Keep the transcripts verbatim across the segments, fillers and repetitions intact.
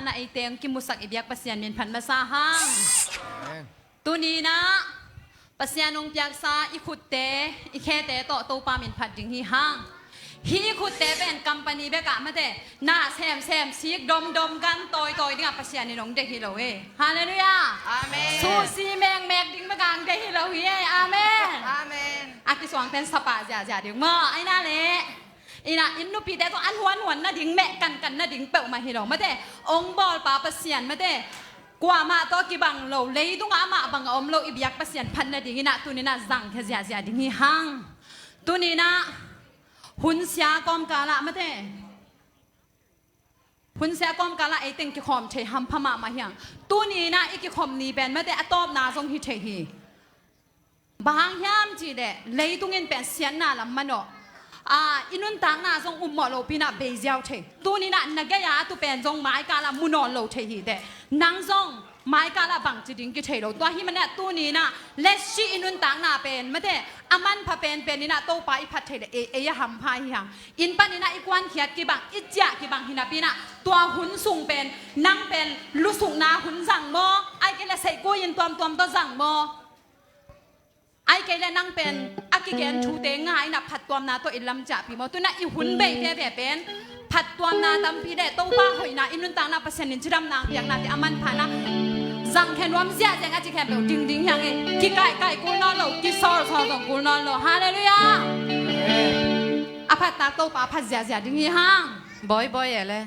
na eite hong kimusak i biak Pasian min phat masa hang. Amen. Tuni-in ah Pasian hong piaksa i khutte, i khete tawh Topa min phat ding hi hang. Hih i khutte pen company bekah mate, na semsem, sik domdom, gan tawitawi dingah Pasian in hong deih hi lo hi. Halleluiah. Amen. Susi mekmek ding bekah hong deih hi lo hi. Amen. Amen. A kisuang pen sapa ziahziah ding maw? Aina leh ina inn nupite tawh an huanhuan nading, meh kankan nading peuhmah hi lo mate. Hong bawlpa Pasian mate, kuamah tawh kibang lo, leitungah amah bang a om lo i biak Pasian phat nading in ah tuni-in ah zangkhia ziahziah ding hi hang. Tuni-in ah hun sia kawmkalah mate, hun sia kawmkalah eiteng kikhawm thei hampha mahmah hi hang. Tuni-in ah i kikhawm ni pen mate a tawpna zong hi thei hi. Bang hang hiam cih leh leitung in pen siatna lam manawh, a, i nuntakna zong upmawh lopi-in ah bei ziau thei. Tuni-in ah na gei-a a tu pen zong maikal ah mu nawn lo thei hi teh. Nang zong maikal ah bangci ding kithei lo. Tua ahih manin ah tuni-in ah letsih i nuntakna pen mate a manpha penpen in ah Topa i phat thei leh ei, ei a hampha hi hang. Inn panin ah i kuankhiat kibang, i ciah kibang hi napi-in ah tua hun sung pen nang pen lusukna hun zang maw? Ahih kei leh seihkui inn tuamtuam tawh zang maw? Ahih kei leh nang pen a kigen thute nga-in ah phattuamna tawh i lam ciahpih maw? Tu-in ah i hun beite ve pen phattuamna tampi leh Topa hoihna i nuntakna Pasian in cidamna hong piaknate a manpha-in ah zangkhia nuam ziahziah a ci khempeuh dingding hi hang hi. Kikaihkaih kul nawn lo, kisawlsawl zong kul nawn lo. Halleluiah. A phattak Topa phat ziahziah ding hi hang. Bawibawi e le.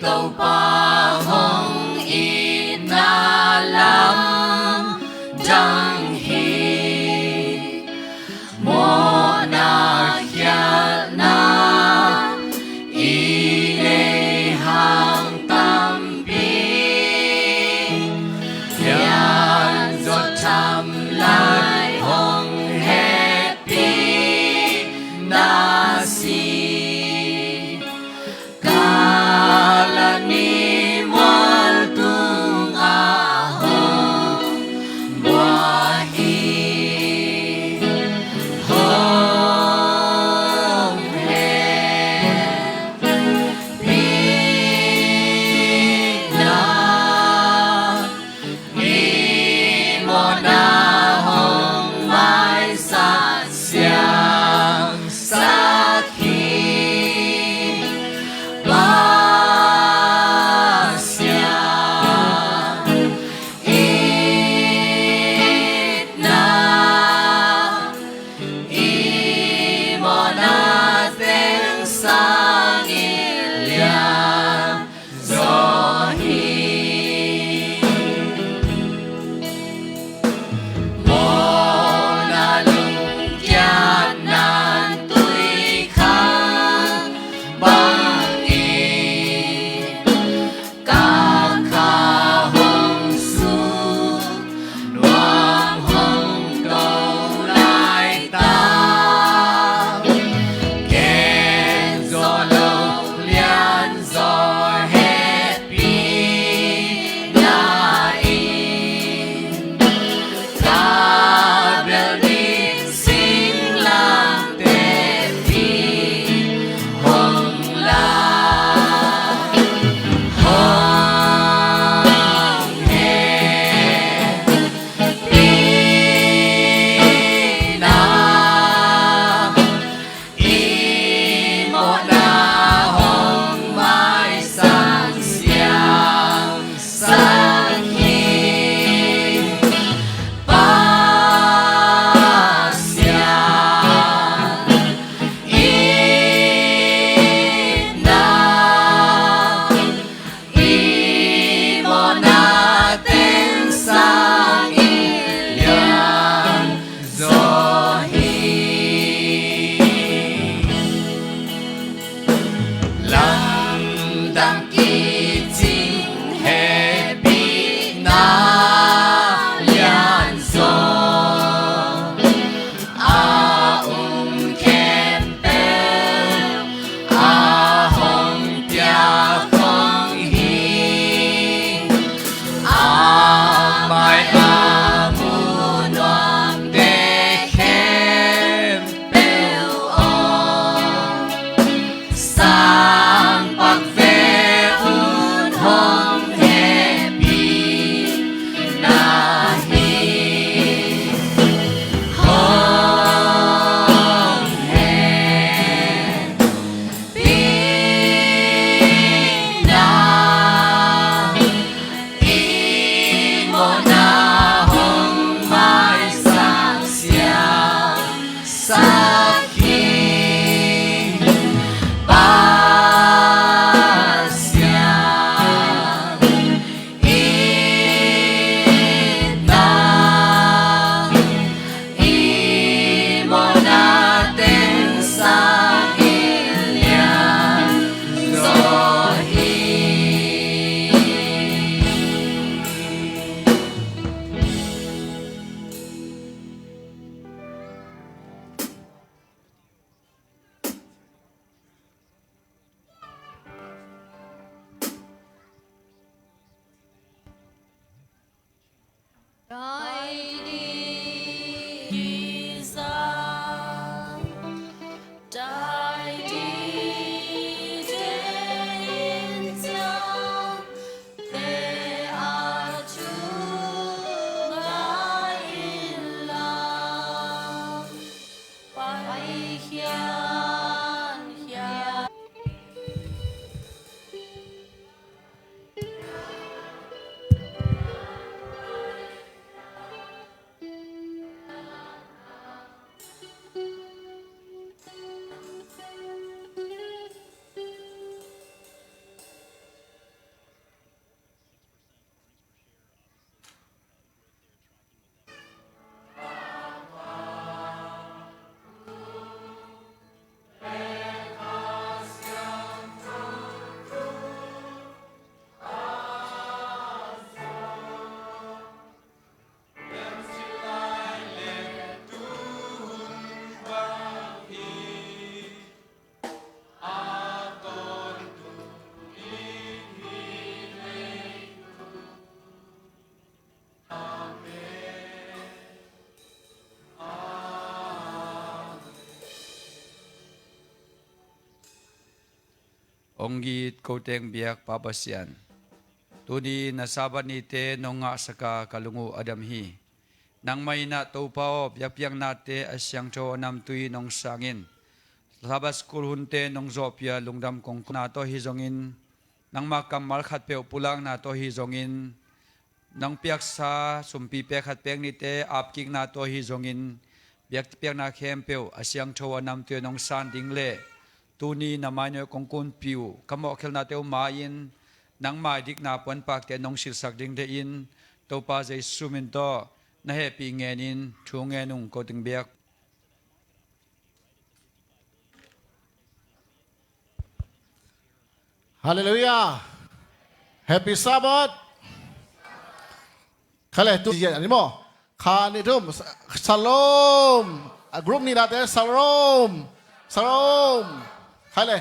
Topa hong itna lamdang hi. Mawhna khialhna i nei hang tampi, pianzaw tham lai hong hehpihna si. Kalvary mual tungah hong buak hi. Hong hehpihna i mawhna hong maisak siangsak hi. Pasian itna i mawhna teng sangin lianzaw hi. Mawhna lungkiatna tui khang bangin, ka kha hong suk, nuam hong to laitak, ken zaw Hong it ko teng biak Pa Pasian, tuni na Sabbath nite nong ngahsaka ka lung uh a dam hi. Nangmah in ah Topa aw, biakpiaknate a siangtho a namtui nong sangin, Sabbath school hunte nong zawhpia lungdam kongkona tawh hi zongin, nangma kammal khatpeuh pulakna tawh hi zongin, nong piaksa sumpi pek khat pek nihte apkikna tawh hi zongin, biakpiakna khempeuh a siangtho a namtui nong san ding le tuni na mainoi kong kunpi uh ka mawhkhelhnate uh ma-in nangma i dikna puanpakte nong silhsak ding dehin, Topa Jesu min tawh na hehpih ngenin thu ngen ung ko teng biak. Halleluiah. Happy Sabbath. Khai le, tu zian ani maw? Kha nih thum. Shalom. A group nih nate shalom. Shalom. Khai le.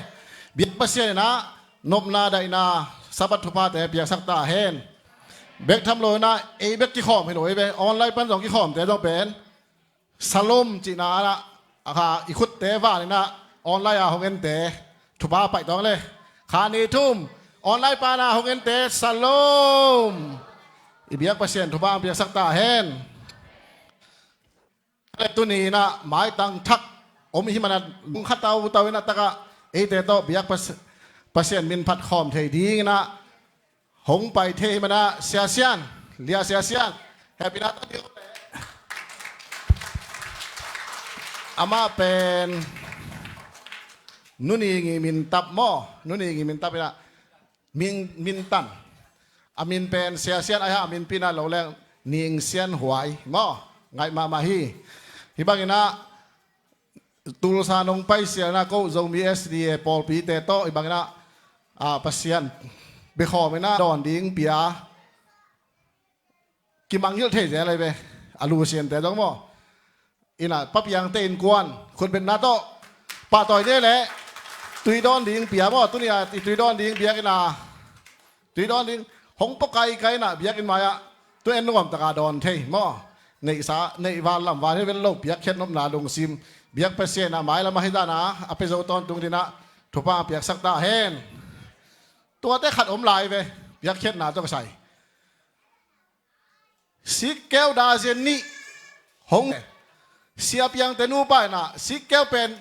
Biak Pasian in ah nopna daihna Sabbath thuphate piaksak ta hen. Bek tham lo in ah ei bek kikhawm hi lo ei ve. Online pan zong kikhawmte zong pen Shalom cihna ah, a kha i khutte van in ah online ah hong ente thupha paih tawng le. Kha nih thum, online pan ah hong ente Shalom. I biak Pasian thupha ang piaksak ta hen. Tuni in ah maitang thak om i hih man ah lungkha tautau in ah tak ah eite tawh biak Pas-, Pasian min phat khawm thei ding in ah hong pai thei hi man ah Sia Sian, Lia Sia Sian. Happy na ta ding. Amah pen Nu Ni Ngi Min Tap maw? Nu Ni Ngi Min Tap in ah Min, Min Tan. A min pen Sia Sian a hi a, a minpi in ah lo leng Ning Sian Huai maw? Ngaih mahmah hi. Hih bang in ah Tulsa nong paisialna ko Zomi S D A pawlpite tawh hih bangin ah, ah, Pasian biakhawm in ah dawn ding pia kimangngilh thei zel ahi ve. A lusiante zong maw? In ah Pa Piangte innkuan khutbetna tawh pahtawi ding leh tui dawn ding pia maw? Tuni-a i tui dawn ding biakinn ah Tui dawn ding, hong pua kaikai in ah biakinn mai-ah tu en nuam taka dawn thei maw? Neihsa, neih val lam val hi ven lo, piakkhiat nopna lungsim, biak Pasian in ah mailam ah hih dan a a pia zo tawntung ding in ah thupha piaksak ta hen. Tuate khat om lai ve, piakkhiatna tawh kisai. Sikkeu dazen nih hong, Sia Piangte nupa in ah sikkeu pen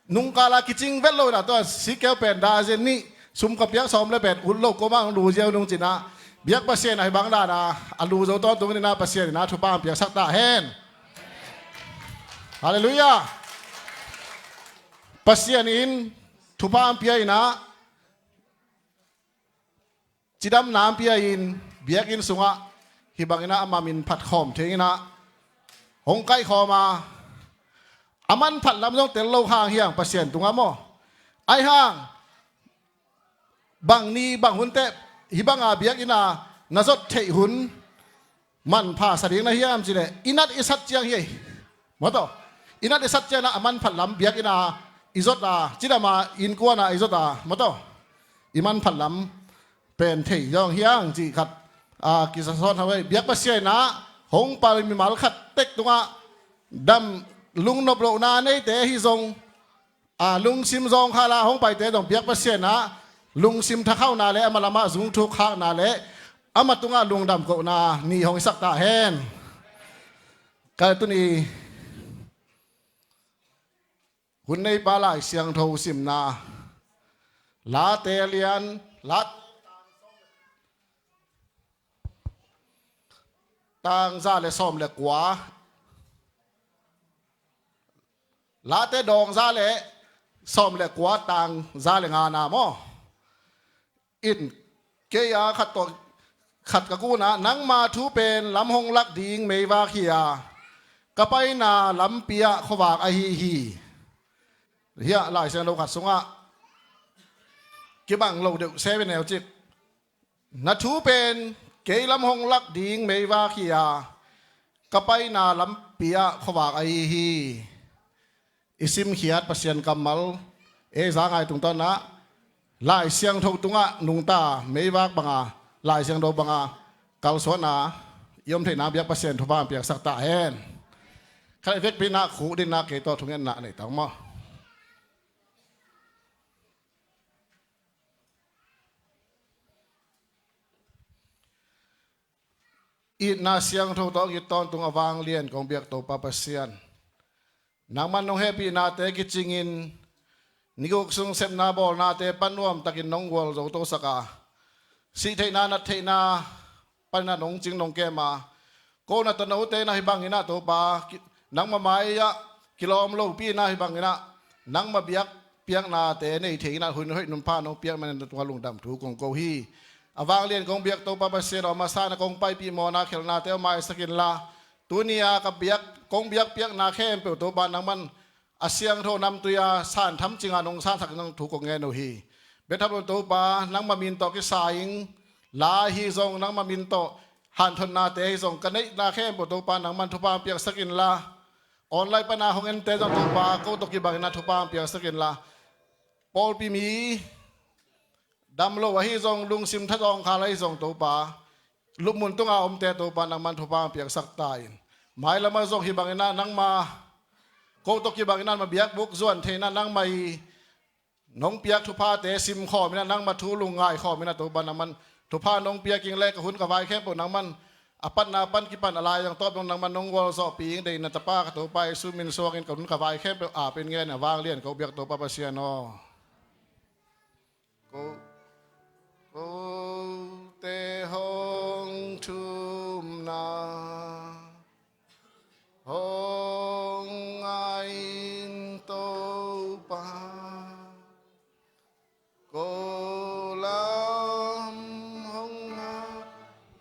nungkal a kicing vet lo in ah tua sikkeu pen dazen nih sum ka piak sawm le pen ut lo, kuamah hong lu ziau nung ci-in ah biak Pasian ah hih bang dan a a lu zo tawntung in ah Pasian in ah thupha piaksak ta hen. Halleluiah. Pasian in thupha pia in ah cidamna pia-in biakinn sungah hih bangin ah ama min phat khawm thei in ah hong kaihkhawm a, a manphat lam zong tel lo hang hiang Pasian tungah maw? Ahi hang bang ni bang hun teh hih banga biakinn a na zot theih hun manpha sa ding na hiam cih leh i nat i sat ciang hi ei. Maw taw, i nat i sat ciang a manphat lam biakinn a i zot a, cidam a innkuan a i zot a, maw taw, i manphat lam pen thei zong hiang cih khat a kisa sawn hau ei. Biak Pasian in ah hong pai mimal khat tek tungah dam lungnop lohna neite ahi zong a lungsim zawngkhal a hong paite zong biak Pasian ah lungsim thakhauhna le ama lamah zungthuk khakna le ama tungah lungdam kohna ni hong hisak ta hen. Ka tuni hun neipa Lai Siangtho simna Late lian, Late tang za le sawm le kua, Late dawng za le sawm le kua, tang za le nga na maw? In kei a khat tawh khat ka kun a, nangma thu pen lam hong lak ding meivak hi a, ka paina lampi ah khuavak ahi hi. Hiah Lai Siangtho khat sungah kibang lo deuh se ve neu cik. Na thu pen kei lam hong lak ding meivak hi a, ka paina lampi ah khuavak ahi hi. I simkhiat Pasian kammal ei za ngai tungtawn ah Lai Siangtho tungah nungta meivak banga Lai Siangtho banga kalsuanna i om theihna biak Pasian thupha piaksak ta hen. Khat i vekpi in ah khuh ding in ah kei tawh thungetna nei tang maw? Itna siangtho tawh kitawntung a vanglian kong biak Topa Pasian, nangman nong hehpihnate kicingin, ni guk sung sepna bawlnate pan nuamtakin nong gualzo tosak a, sih theihna nat theihna panin ah nong cing nong kem a, ko na tawh note in ah hih bangin ah Topa, ki-, nangma mai-ah kilawm lopi in ah hih bangin ah nangma biak piaknate nei thei in ah hun hoih nunpha nong piak manin na tungah lungdam thu kong ko hi. A vanglian kong biak Topa Pasian aw, a masa in ah kong paipih mawhna khelhnate aw maisak inla, tuni-a ka biak, kong biak piakna khempeuh Topa nangman a siangtho namtui-a san tham cinga nong sansak nang thu kong ngen uh hi. Bia tham lo Topa, nangma min tawh kisa ing, la hi zong nangma min tawh hanthotnate hi zong ka neihna khempeuh Topa nangman thupha piaksak inla, online pana hong ente zong Topa ko tawh kibangin ah thupha piaksak inla, pawlpi mi dam lo ahi zong, lungsim thazawng khal ahi zong Topa, lupmun tunga omte Topa nangman thupha piaksak ta in. Mailamah zong hih bangin ah nangma ko tawh kibangin ah ma biakbuk zuan thei in ah nangmah i nong piak thuphate sim khawm in ah nangma thu lungngai khawm in ah Topa nangman thupha nong piak ing le ka hun ka vai khempeuh nangman a patna pan kipan a lai zong tawp dong nangman nong gualzawhpih ing deihna Tapa ka Topa Jesu min suangin ka hun ka vai khempeuh ap in ngen a vanglian ko biak Topa Pasian aw. Ko, kote hong thumna hong ngai in Topa, ko lam hong ngai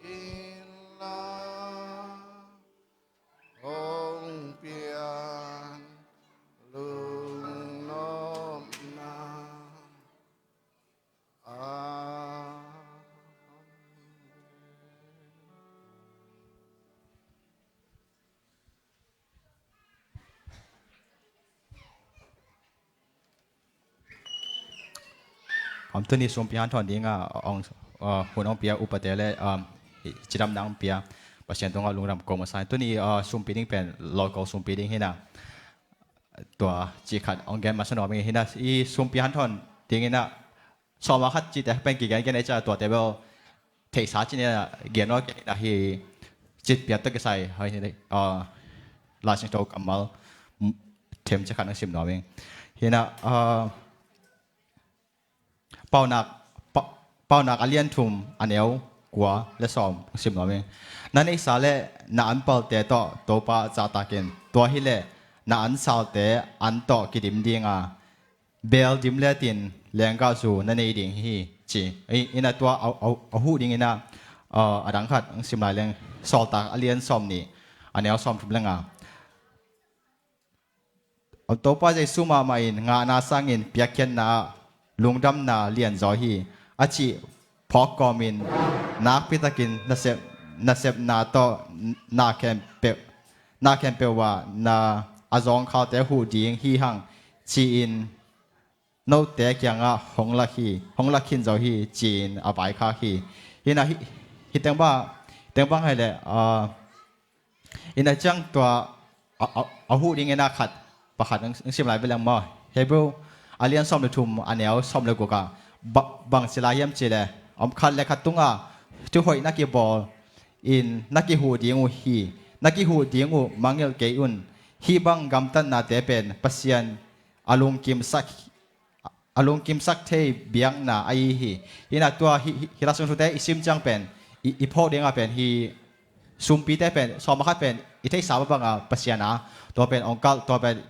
inla, hong pian lungnopna. Amen. Om tuni sumpi hanthawn ding a ong, uh, hun ong pia upate le, um, cidamna ong pia Pasian tungah lungdam ko masa. Tuni, uh, sumpi ding pen local sumpi ding hi na. Tua ci khat ong gen masa nuam ing hi na, i sumpi hanthawn ding hi na. Sawma khat cite pen kigen gen ei ca tuate bel theihsa cin hi na, gen nuam kei na hi. Citpiak tawh kisai hoi hi na, uh, Lai Siangtho kammal, mm, them ci khat ong sim nuam ing hi na, uh, Paunak, pa-, Paunak a lian thum a neu kua le sawm sim nuam ing. Na neihsa le na anpalte tawh Topa zahtak in. Tua hileh na ansalte an tawh kidim ding a, beel dim letin lenggahzu na nei ding hi, ci. Hi na tua a, a, a huh ding hi na, uh, a dang khat ong sim lai leng Sawltak a lian sawm nih a neu sawm thum le nga. Topa Jesu mahmah in ngahna sangin piakkhiatna ah lungdamna lianzaw hi, a cih phawk kawmin nakpitakin nasep, nasepna tawh na khempeuh, na khempeuh ah na a zawngkhalte huh ding hi hang, ci-in note kiangah hong lak hi, hong lak khin zo hi, ci-in a vaikhak hi. Hi na hi, hi teng bang, teng bang hai le, ah, Ina ciang tua a, a, a huh ding ina khat pakhat ong, ong sim lai ve leng maw. Hebrew a lian sawm le thum a neu sawm le guk ah ba, bang ci lai hiam cih leh, om khat le khat tungah thuhoih na kibawl in na kihuh ding uh hi. Na kihuh ding uh mangngilh kei un. Hih bang gamtatnate pen Pasian a lungkimsak a lungkimsak thei biakna ahi hi. Hi na tua hi, hi, hi la sung thute i sim ciang pen i, i phawk dingah pen hi sumpite pen sawma khat pen i theihsa bangah Pasian a tua pen ong kalh, tua pen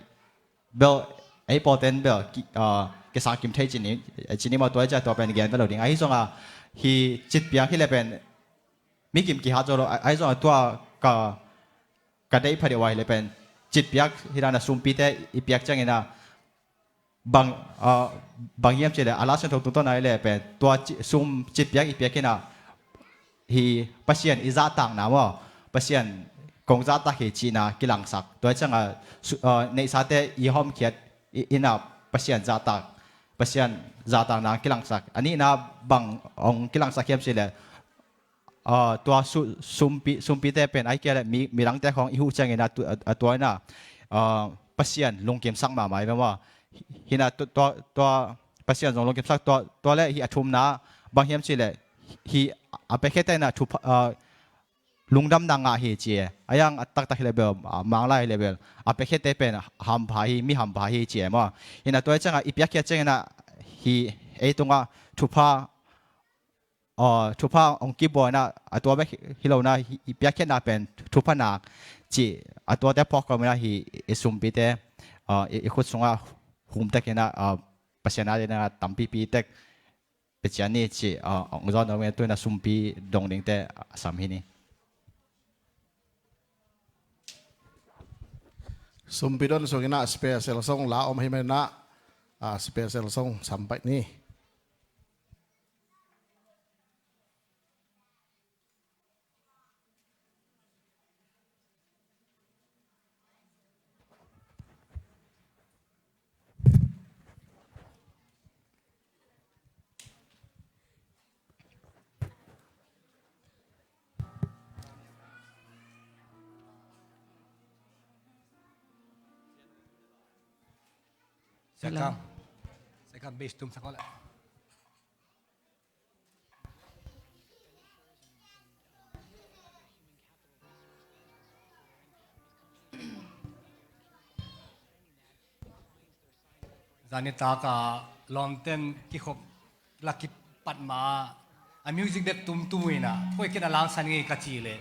bel ei pawlten bel ki, ah, kisang kim thei cin ni, cin ni maw, tua i ciah tua pen gen ve lo ding. Ahi zongah hi citpiak hi le pen mi kim kihat zo lo, ahi zongah tua ka, ka deih phadeuh ahi le pen citpiak hi dan a sumpite i piak ciangin a bang, ah, bang hiam cih leh a la siangtho tungtawn ah i leh pen tua ci, sum citpiak i piak in ah hi Pasian i zahtakna maw, Pasian kong zahtak hi cihna kilangsak. Tua hi ciangah su, ah, neihsate i hawmkhiat i, in ah Pasian zahtak, Pasian zahtakna kilangsak. A nihna bang hong kilangsak hiam cih leh, ah, tua su, sumpi, sumpite pen ai kia le mi, midangte khawng i huh ciangin a tu, a, a tua in a, ah, Pasian lungkimsak mahmah i ve maw. Hi na tu, tua, tua Pasian zong lungkimsak tua, tua le hi a thumna bang hiam cih leh hi a pekhe te in a thu, ah, lungdamna ngah hi ci e. A yang a taktak hi leh bel, a, Manglai hi leh bel, a piakkhiate pen hampha hi, mi hampha hi ci e maw. Hi na tua ciangah i piakkhiat ciangin ah hi ei tungah thupha, aw, thupha hong kibawl in ah, a tua bek hi lo in ah, hi, i piakkhiatna pen thupha nak ci, a tuate phawk kawm in ah hi i sumpite, aw, i, i khut sungah hum tek in ah, aw, Pasian a dingin ah tampipi tek pia ciat ni ci, aw, hong zawn nuam in ah tu in ah sumpi dong dingte a sam hi ni. Sumpi don sungin ah special song la om hi manin ah, ah, special song sam pai ni. Hello. Sekam. Sekam bass tum sak ko la. Zanitak a lawmten kikhop la kipat ma a music bek tumtum uh in ah, koi khin a langsan ngei ka cih leh,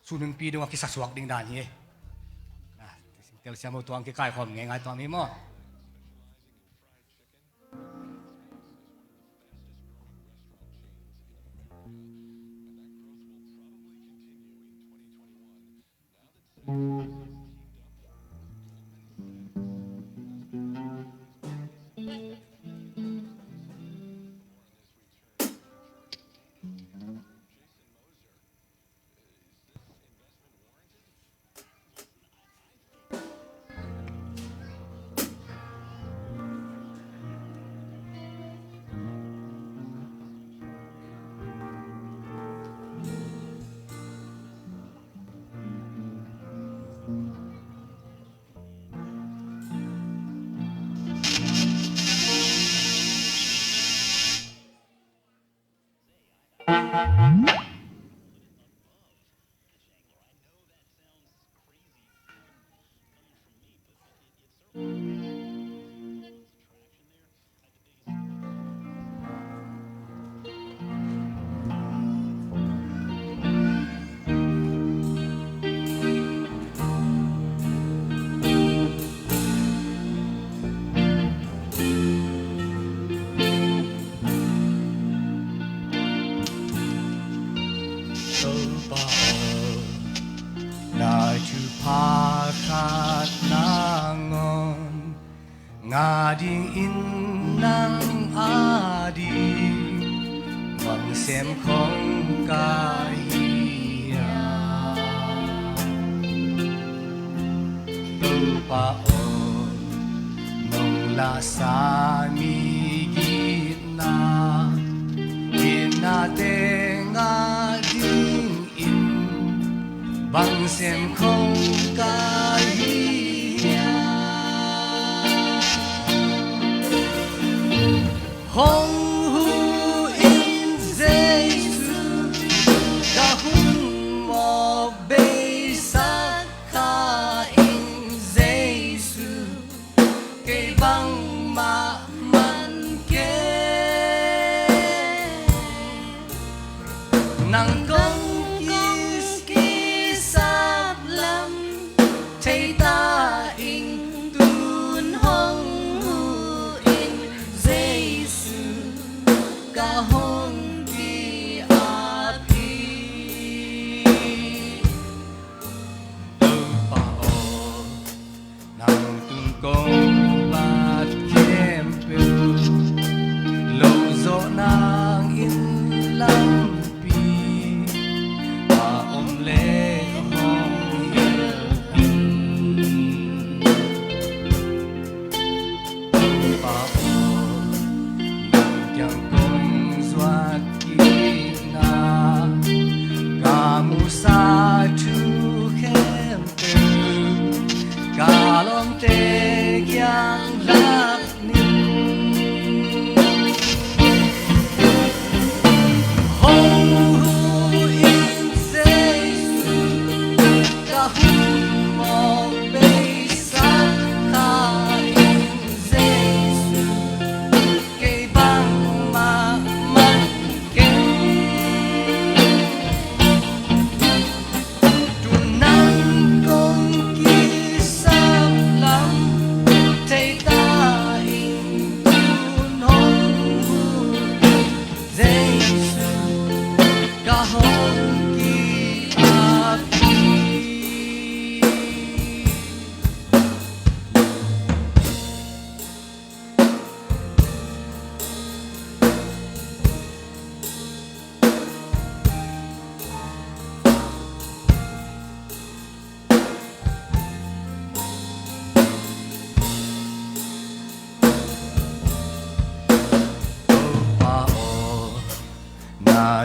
sun hun pi dong a kisasuak ding dan hi. Ah, telsiam uh tuang kikaikhawm ngeingai tuang hi maw. Topa aw, na thupha khat nangawn ngah dingin nang ading bang sem khong ka hi hiam? Topa aw, nong lahsa mi gitna, gitnate ngah dingin bang sem khong ka hi hiam? Hong huh in Jesu, ka hun mawk beisak kha in Jesu, kei bangmah man kei. Nang kong kis kisap lam thei ta ing, tun hong huh in Jesu, ka hong ki-ap hi. Topa aw, nang tung kong bat khempeuh, lo zawh nangin lampi a om leh hong hilh in. Topa aw, nang kiang kong zuan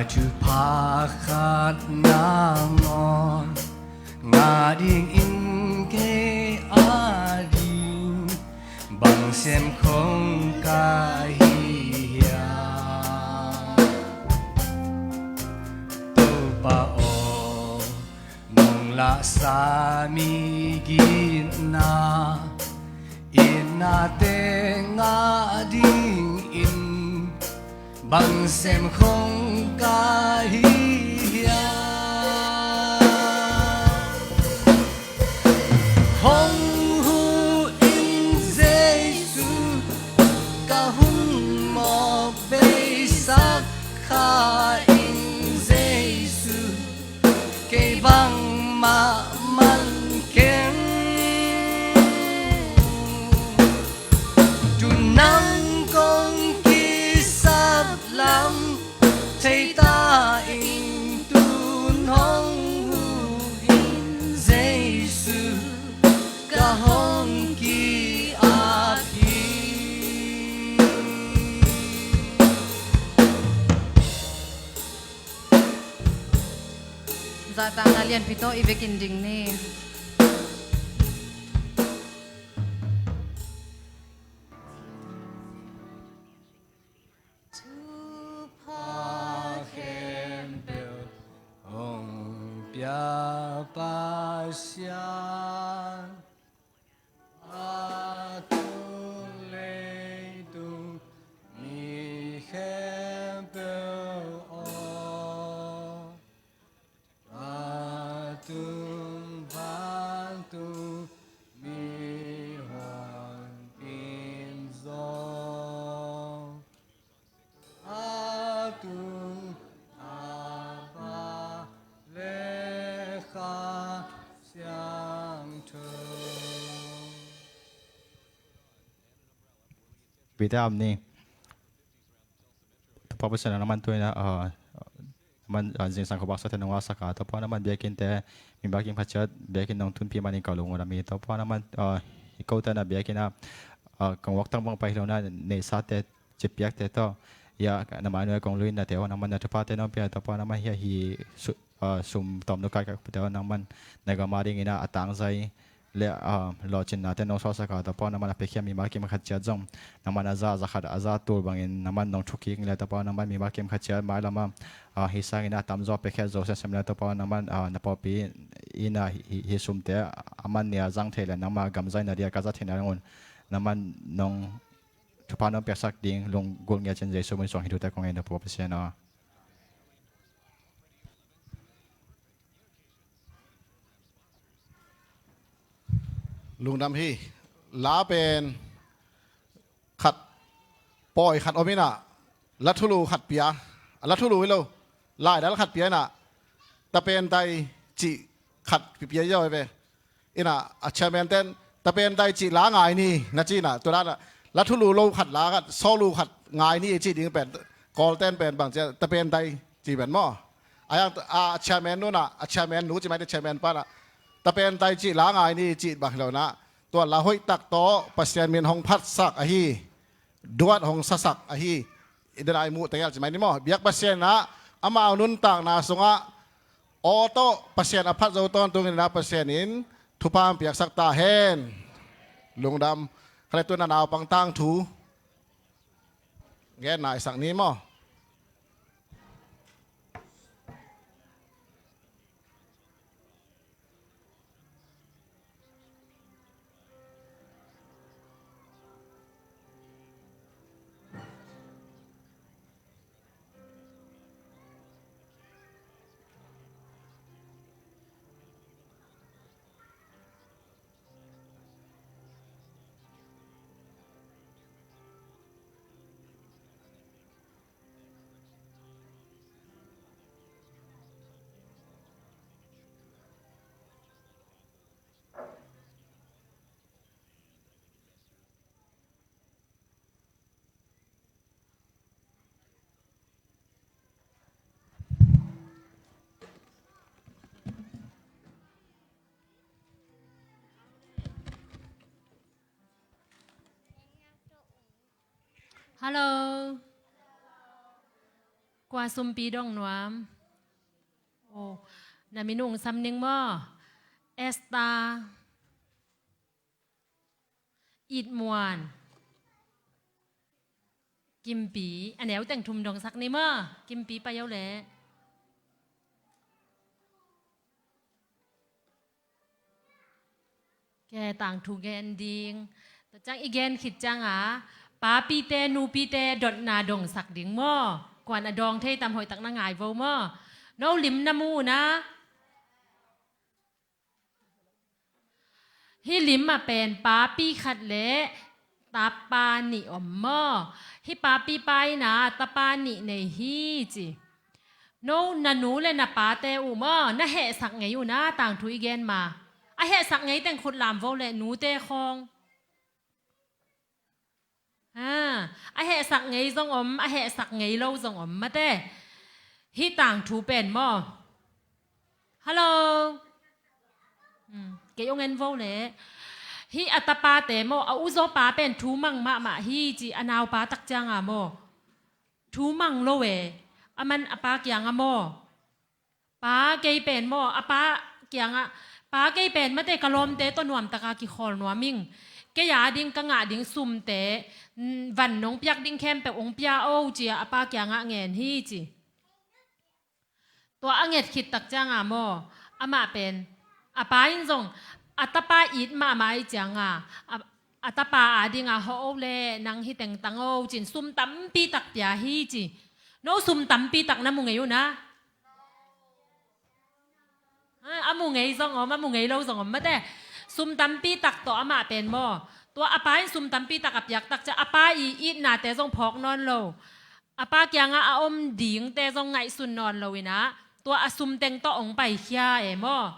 Thupha khat nangawn ngah dingin kei ading bang sem khong ka hi hiam? Topa aw, nong lahsa mi gitna, itnate ngah dingin bang sem khong ka hi hiam? Hong huh in Jesu, ka hun mawk beisak kha in Jesu, kei bangmah man keng. Tu nang kong kisap lam thei ta ing, tun hong huh in Jesu, ka hong ki-ap hi. Zahtakna lianpi tawh i vekin ding ni. Thupha khempeuh hong pia Pasian, a tung leitung mi khempeuh aw, a tung vantung mi honpin zong, a tung a Pa le Kha Siangtho. Pite am ni. Topa Pasian, nangman tu-in ah, ah, nangman, ah, zingsang khuavak sate nong sak a, Topa nangman biakinn te, mi makim khat ciat biakinn nong tunpih manin ka lung uh a mi, Topa nangman, ah, i kote na biakinn ah, ah, kong waktak bang pai hi lo na, neisate, cipiakte tawh, ya, na mai nuai kong luinnate uh nangman na thuphate nong pia, Topa nangman hia hi su-, ah, sum tawm nu kai kakpite uh nangman na gam a dingin ah a tangzai le, ah, lawhcinna te nong suaksak a, Topa nangman a piakhia mi makim khat ciat zong nangman a za, za khat a za tul bangin nangman nong thukik le, Topa nangman mi makim khat ciat mailam ah, ah, hi sangin a tamzaw piakhia zo semsem le, Topa nangman, ah, na pawlpi in ah hi, hi, hi sumte a man nia zang thei le nangma gam zaina dia ka za theihna ding un nangman nong thupha nong piaksak ding lunggulh ngiat ciat Jesu min suang hi, thute kong ngen, Topa Pasian aw. Lungdam hi. La pen khat, pawi khat om in ah, la thulu khat pia, a la thulu hi lo, laidal khat pia in ah, tapen dai cih khat pia, pia hi ve. In ah, a chairman ten, tapen dai cih la ngai ni, na ci in ah, tua dan ah, la thulu lo khat, la khat, sawlu khat ngai ni, ci ding pen, Kawl ten pen bang ci a, tapen dai ci pen maw. A yang, a chairman nu in ah, a chairman nu ci mai te, chairman pa in ah, tapen dai cih la ngai ni, ci bang hi lo in ah, tua la hoih tak tawh Pasian min hong phatsak ahi, duat hong sasak ahi, i den a i muh tengel ci mai ni maw. Biak Pasian in ah, amau nuntakna sungah, aw tawh Pasian a phat zo tawntungin ah Pasian in thupha hong piaksak ta hen. Lungdam. Kha le, tu-in ah naupang tangthu genna i sak ni maw. Hello. Kua sumpi dong nuam? Oh, na minung sam ning maw? Esther, Itmuan, Kimpi, a neu teng thum dongsak ni maw? Kimpi pai o leh. Ke tangthu gen ding. Tua ciang i gen khit cianga papite nupite dotna dongsak ding maw? Kuan a dawng thei tam hoih tak na ngai vo maw? No lim na mu na? Hih lim a pen papi khat le tapa nih om maw? Hih papi pa ina tapa nih nei hi ci. No na nu le na pate uh maw, na hehsak ngei uh na, tangthu i gen ma. A hehsak ngei teng khut lam vo le, nute khawng. Ha, a hehsak ngei zong om, a hehsak ngei lo zong om mate. Hih tangthu pen maw? Hallo. Hmm, kei ong en vo le. Hih a tapate maw, a uzaw pa pen thu mang mahmah hi ci, a naupa tak cianga maw? Thu mang lo e. A man a pa kianga maw? Pa kei pen maw, a pa kianga, pa kei pen mate ka lawmte tawh nuamtaka kikhawl nuam ing. Kei a ding ka ngah ding sumte, mm, van nong piak ding khempeuh ong pia o cia a pa kianga ngen hi ci. Tua a nget khit tak cianga maw, amah pen a pa in zong a tapa it mahmah i cianga, a, a tapa a dinga hawh o le, nang hi tengtang o cin sum tampi tak pia hi ci. No sum tampi tak na mu ngei uh na? Ha, a mu ngei zong om, a mu ngei lo zong om mate. Sum tampi tak tawh amah pen maw, tua a pa in sum tampi tak a piak tak cia a pa i itnate zong phawk nawn lo. A pa kianga a om dingte zong ngaihsun nawn lo ina, tua a sum teng tawh ong paikhia e maw?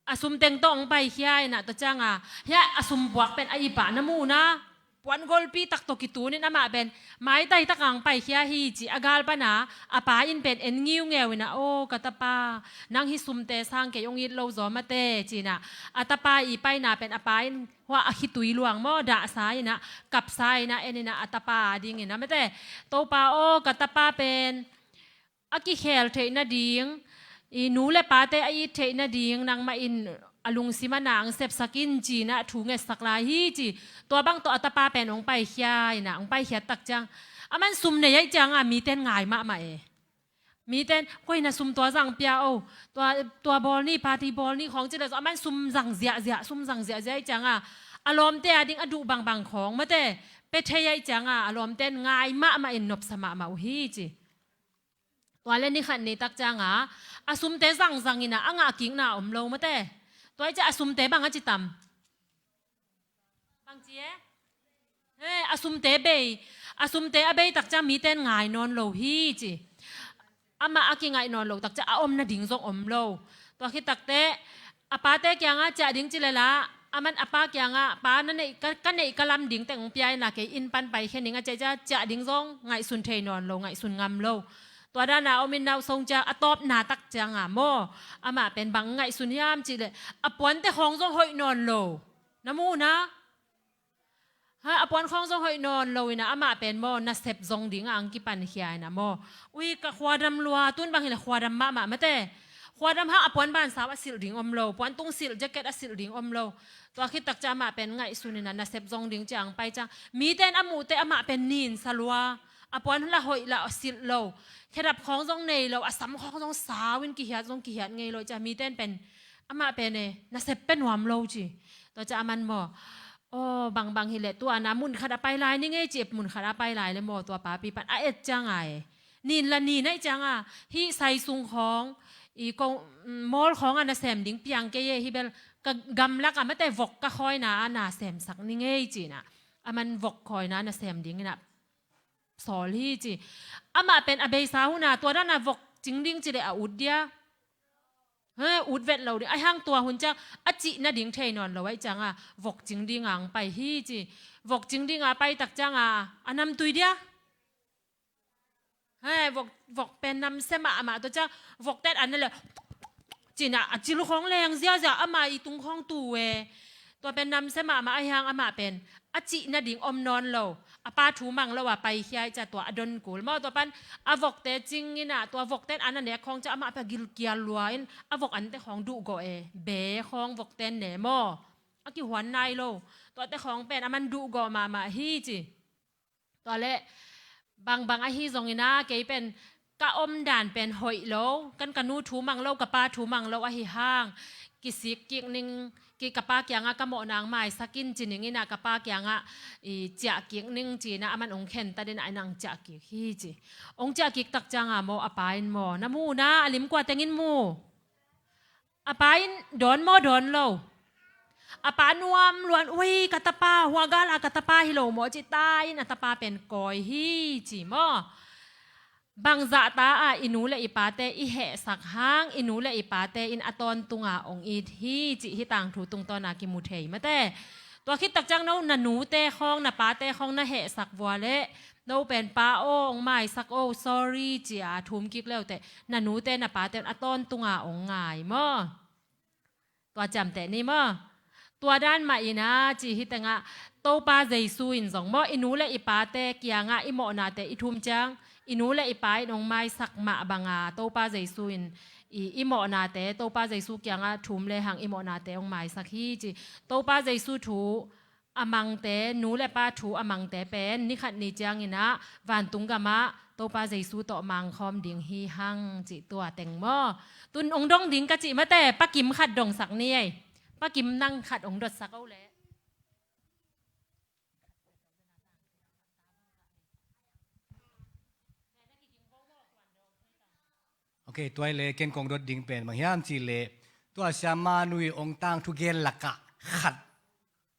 A sum teng tawh ong paikhia ina, tua cianga hia a sum buak pen a ipah na mu na? Puan golpi tak tawh kitunin amah pen maitai taka ong paikhia hi ci. A gal pana a pa in pen en ngiungeu ina, o ka tapa, nang hi sumte sang kei ong it lo zaw mate cina. A tapa i paina pen a pa in hua a khitui luang maw, dahsa ina, kapsa ina, en ina a tapa a ding ina mate. Topa o, ka tapa pen a kikhel theih nading, i nu le pate a it theih nading nangmah in a lungsim a nang sepsak in cina thu ngetsak lai hi ci. Tua bang tawh a tapa pen ong paikhia ina, ong paikhiat tak ciang a man sum nei aih cianga miten ngai mahmah e. Miten, koi na sum tua zang pia o, tua, tua bawl ni, party bawl ni khawng ci le zaw a man sum zang ziahziah, sum zang ziahziah aih cianga a lawmte a ding a duh bangbang khawng mate pe thei aih cianga a lawmten ngai mahmah in nopsa mahmah uh hi ci. Tua le ni khat ni tak cianga a sumte zangzang ina a ngah kikna om lo mate. Tua i cia a sumte bang a ci tam? Bang ci e? He, a sumte bei, a sumte a bei tak ciang miten ngai nawn lo hi ci. Amah a kingaih nawn lo tak ciang a om nading zong om lo. Tua khit takte a pate kianga ciah ding ci lela, a man a pa kianga, pa na neih ka, ka neih ka lam ding teng ong pia ina, kei inn pan paikhia ning a ciah ciah, ciah ding zong ngaihsun thei nawn lo, ngaihsun ngam lo. Tua dana om in nau song ciang a tawpna tak cianga maw, amah pen bang ngaihsun hiam ci le, a puante khawng zong hoih nawn lo. Na mu na? Ha, a puan khawng zong hoih nawn lo ina amah pen maw, nasep zong dinga ang kipankhia ina maw. Ui, ka khuadam lua, tun bang hile khuadam mahmah mate. Khuadam hang a puan bansau a silh ding om lo, puan tung silh, jacket a silh ding om lo. Tua khit tak ciang amah pen ngaihsun ina nasep zong ding ciang pai ciang miten a muhte amah pen ninsa lua. A puan la hoih la a silh lo. Khedap khawng zong nei lo, a sam khawng zong sau in kihiat zong kihiat ngei lo ciang miten pen amah pen e, nasep pe nuam lo ci. Tua ciang a man maw, aw, bangbang hileh tua na mun khat a pai lai ni ngei ci, mun khat a pai lai le maw, tua papi pan a et cianga e. Nin la nin aih cianga, hih sai sung khawng, i kong, mawl khawng a nasem ding piang kei e, hih bel ka gamlak a mate vok ka khawina a nasemsak ni ngei cina. A man vok khawina a nasem ding ina sawl hi ci. Amah pen a beisa huna, tua dana vok cing ding ci le a ut dia. He, ut vet lo ding. Aihang tua hun ciang a cih nading thei nawn lo aih cianga vok cing dinga ang pai hi ci. Vok cing dinga pai tak cianga a namtui dia. He, vok, vok pen namsia mahmah tua ciang vok ten an na le cina a cil khawng leng ziazia ama i tung khawng tu e. Tua pen namsia mahmah aihang amah pen a cih nading om nawn lo. A pa thu mang lo a paikhia i cia tua a don kul maw. Tua pan a vokte cing in ah, tua vokte in an a nek khawng cia amah pia gilkial lua in a vok ante khawng duhgawh e. Be khawng vokte in ne maw. A kihuan nai lo. Tuate khawng pen a man duhgawh mahmah hi ci. Tua leh bangbang ahi zongin ah kei pen ka omdan pen hoih lo, kan ka nu thu mang lo, ka pa thu mang lo ahi hang kisik kik ning, ki ka pa kiangah ka mawhna hong maisak in ci ning in ah ka pa kiangah i ciah kik ning ci in ah a man hong khen ta den ah in ah hong ciah kik hi ci. Hong ciah kik tak ciangah maw a pa in maw na mu na a lim kua teng in mu. A pa in dawn maw dawn lo. A pa nuam luan, ui ka tapa hua gal a ka tapa hi lo maw ci ta in a tapa pen kawi hi ci maw. Bangzah ta a i nu le i pate i hehsak hang i nu le i pate in a tawntunga ong it hi ci hi tangthu tungtawna kimu thei mate. Tua khit tak ciang no na nute khawng na pate khawng na hehsak vua leh no pen pa aw ong maisak aw sorry ci a thum kik leuteh na nute na pate a tawntunga ong ngai maw. Tua ciamteh ni maw. Tua dan mah in a ci hi tengah Topa Jesu in zong maw i nu le i pate kiangah i mawhnate i thum ciang i nu le i pa in ong maisak mah banga Topa Jesu in i, i mawhnate Topa Jesu kiangah thum le hang i mawhnate ong maisak hi ci. Topa Jesu thu a mangte, nu le pa thu a mangte pen nikhat ni ciangin ah vantung gamah Topa Jesu tawh mangkhawm ding hi hang cih tua teng maw. Tun ong dong ding ka cih mate, Pa Kim khat dongsak ni ei. Pa Kim nang khat ong dotsak o leh. Ok, tuai le ken kong dot ding pen bang hiam cih leh tua siama nui ong tangthu gen lakah khat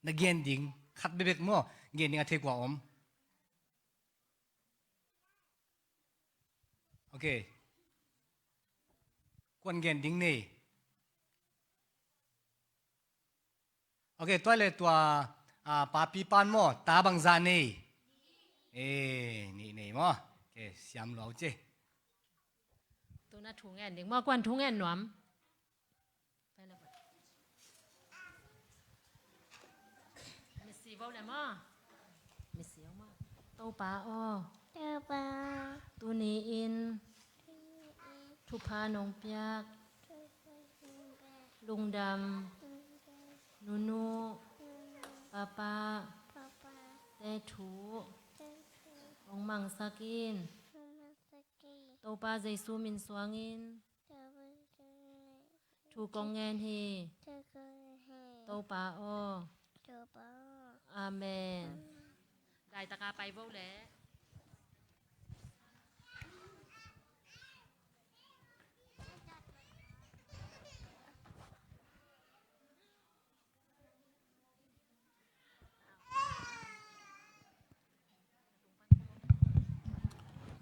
na gen ding khat bebek maw, gen ding a thei kua om. Ok. Kuan gen ding nei. Ok, tuai le tua ah, papi pan maw ta bangzah nei. Eh, nih nei maw. Ok, siam luau ci. Tuna thu ngen ding maw, kuan thu ngen nuam. Misi vo le maw. Misi vo maw. Topa aw. Topa. Tuni in. Tuni in. Thupha nong piak. Thupha nong piak. Lungdam. Lungdam. Nunu. Nunu. Papa. Papa. Te thu. Te thu. Ong mangsak in. Ong mangsak in. Topa Jesu min suangin. Topa Jesu min suangin. Thu kong ngen hi. Thu kong ngen hi. Topa aw. Topa aw. Amen. Amen. Daitaka pai vo le.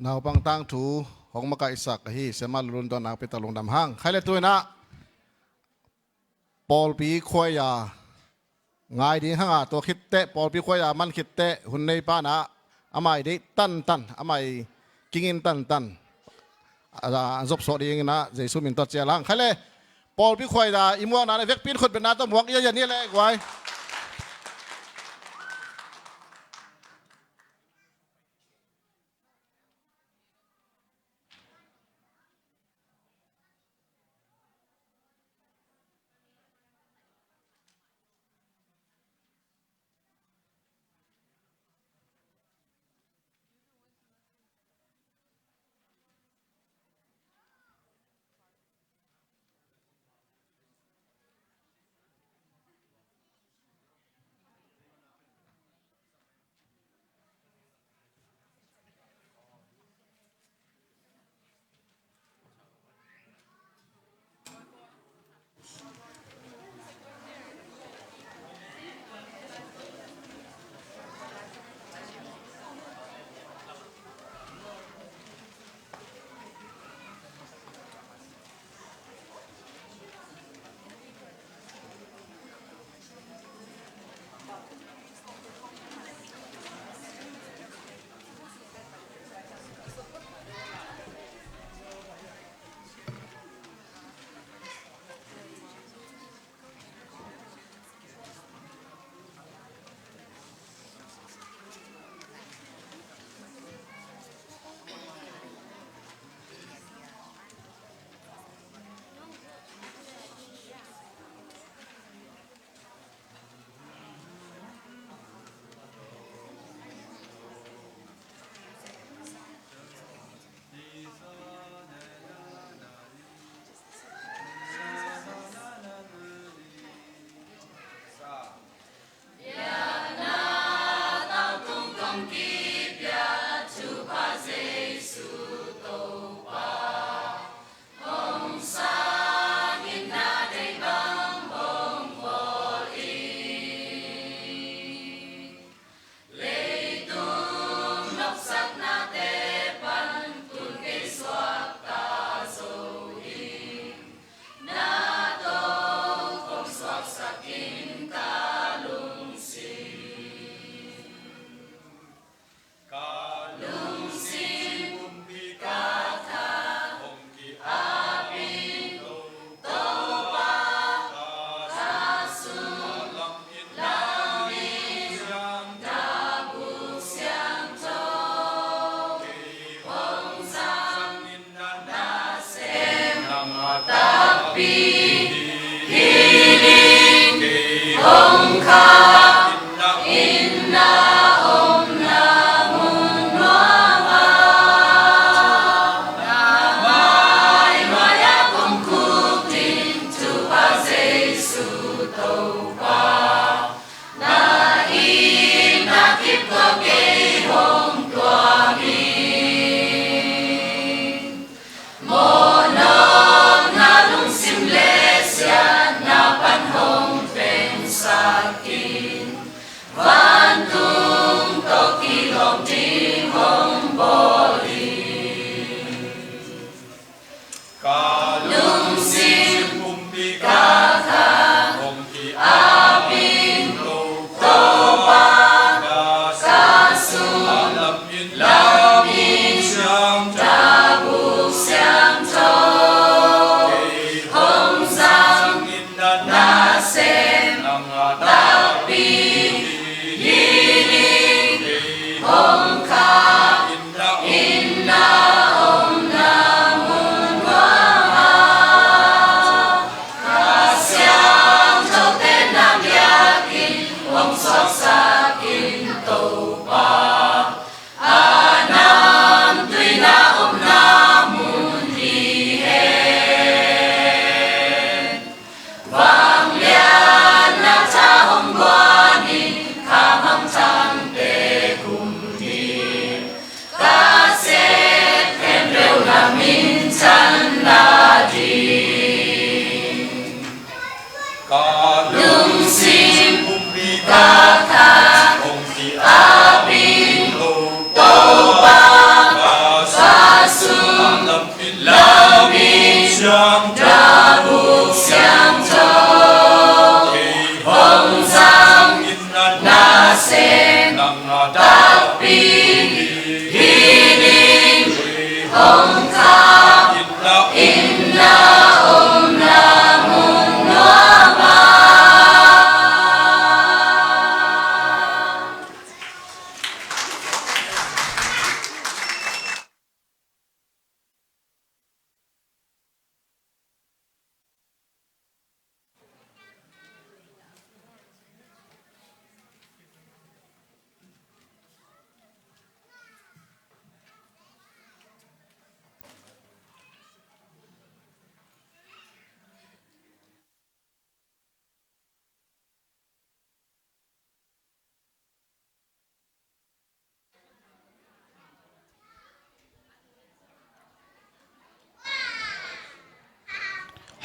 Naupang tangthu hong makaihsak ahi siama Lulun tawh nakpi tak lungdam hang. Khai le tu in ah pawlpi khuaia ngai ding hang a, tua khit teh pawlpi khuaia man khit teh hun nei pa in ah a mai deih tantan, a mai kingin tantan a zop sawh ding in ah Jesu min tawh cial hang. Khai le pawlpi khuaia i muakna le vekpi in khut betna tawh muak ia ia ni le guai.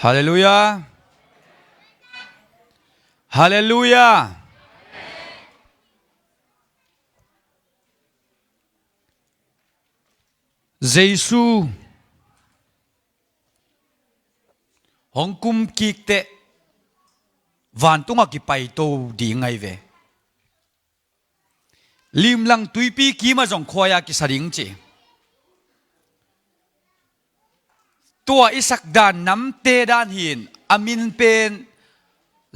Halleluiah. Halleluiah. Jesu hong kumkik teh vantungah kipaito ding ahi ve. Limlang tuipi kimah zong khuai-a kisa ding ci. Tua i sak dan namte dan hi-in a min pen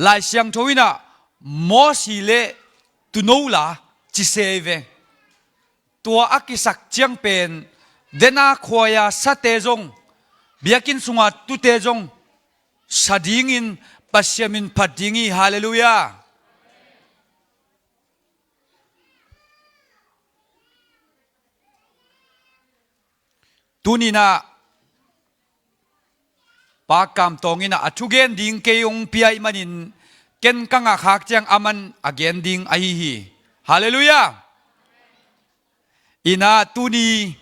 Lai Siangtho in ah Mosi le Tuuno La ci se hi ve. Tua a kisak ciang pen dena khuai-a sate zong, biakinn sunga tute zong sa dingin Pasian min phat ding hi. Halleluiah. Tuni-in ah Pa Kam Tawng in ah a thugen ding kei hong pia ahih manin ken ka ngah khak ciang aman a gen ding ahi hi. Halleluiah. Inah tuni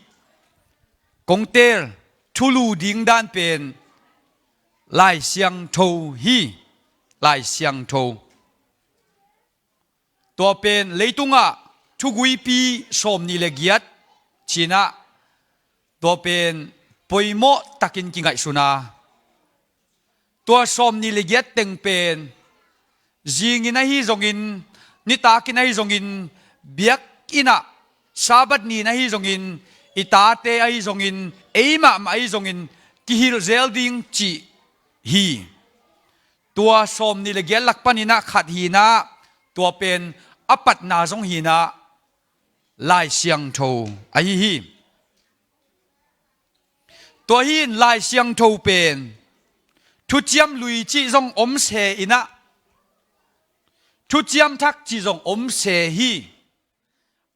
kong teel thulu ding dan pen Lai Siangtho hi. Lai Siangtho. Tua pen leitungah thuguipi sawmnih le giat cinah tua pen poimawh takin kingaihsun a, tua sawmnih le giat teng pen zingin ahi zongin, nitakin ahi zongin, biakinn ah, Sabbath ni-in ahi zongin, i tate ahi zongin, ei mahmah ahi zongin kihilh zel ding cih hi. Tua sawmnih le giat lak paninah khat hinah, tua pen a patna zong hinah Lai Siangtho ahi hi. Tua hi in Lai Siangtho pen Thuciam Lui cih zong om se inah, Thuciam Thak cih zong om se hi.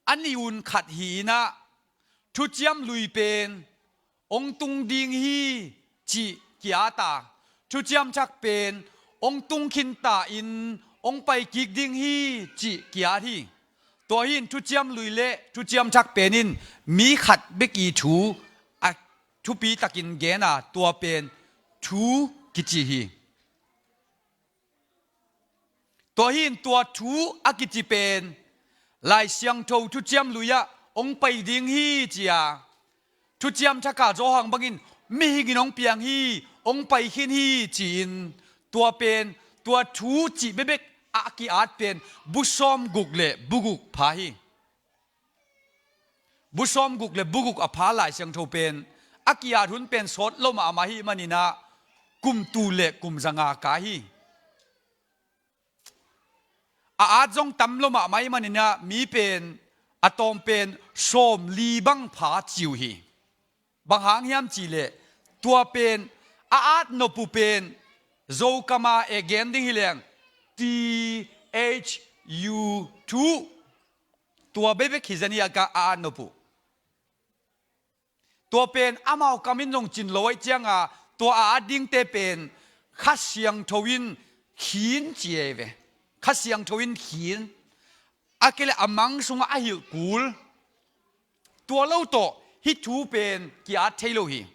A nih un khat hi inah, Thuciam Lui pen hong tung ding hi cih ki-at a, Thuciam Thak pen hong tung khinta in hong pai kik ding hi cih ki-at hi. Tua hi in Thuciam Lui le Thuciam Thak pen in mi khat bek i thu a thupi takin gen a, tua pen thu kici hi. Tua hi in tua thu a kici pen Lai Siangtho Thuciam Lui ah hong pai ding hi ci a, Thuciam Thak ah Johan bangin mihing in hong piang hi, hong pai khin hi ci-in, tua pen tua thu cih bekbek a ki-at pen bu sawmguk le bu guk pha hi. Bu sawmguk le bu guk a pha Lai Siangtho pen a ki-at hun pen sawt lo mahmah hi maninah kum tul le kum zanga kai hi. A at zong tam lo mahmah hi maninah mi pen a tawm pen sawmli bang pha ci uh hi. Bang hang hiam cihleh, tua pen a at nop uh pen Zokam a e gen ding hi leng T H U thu, tua bekbek hi zen hi a, ka a at nop uh. Tua pen amau kam in zong cin lo ahih cianga, tua a at dingte pen Kha Siangtho in khin ci ei ve. Kha Siangtho in khin. A kei le a mang sungah a hilh kul. Tua lo tawh hih thu pen ki-at thei lo hi.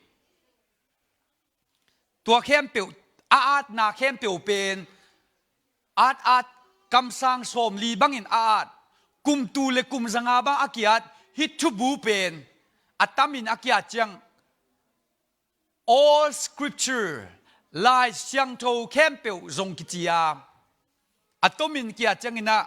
Tua khempeuh, a atna khempeuh pen at at, kamsang sawmli bangin a at, kum tul le kum zanga bang a ki-at, hih thubu pen a tamin a ki-at ciang All Scripture, Lai Siangtho khempeuh zong kici a, a tomin ki-at cianginah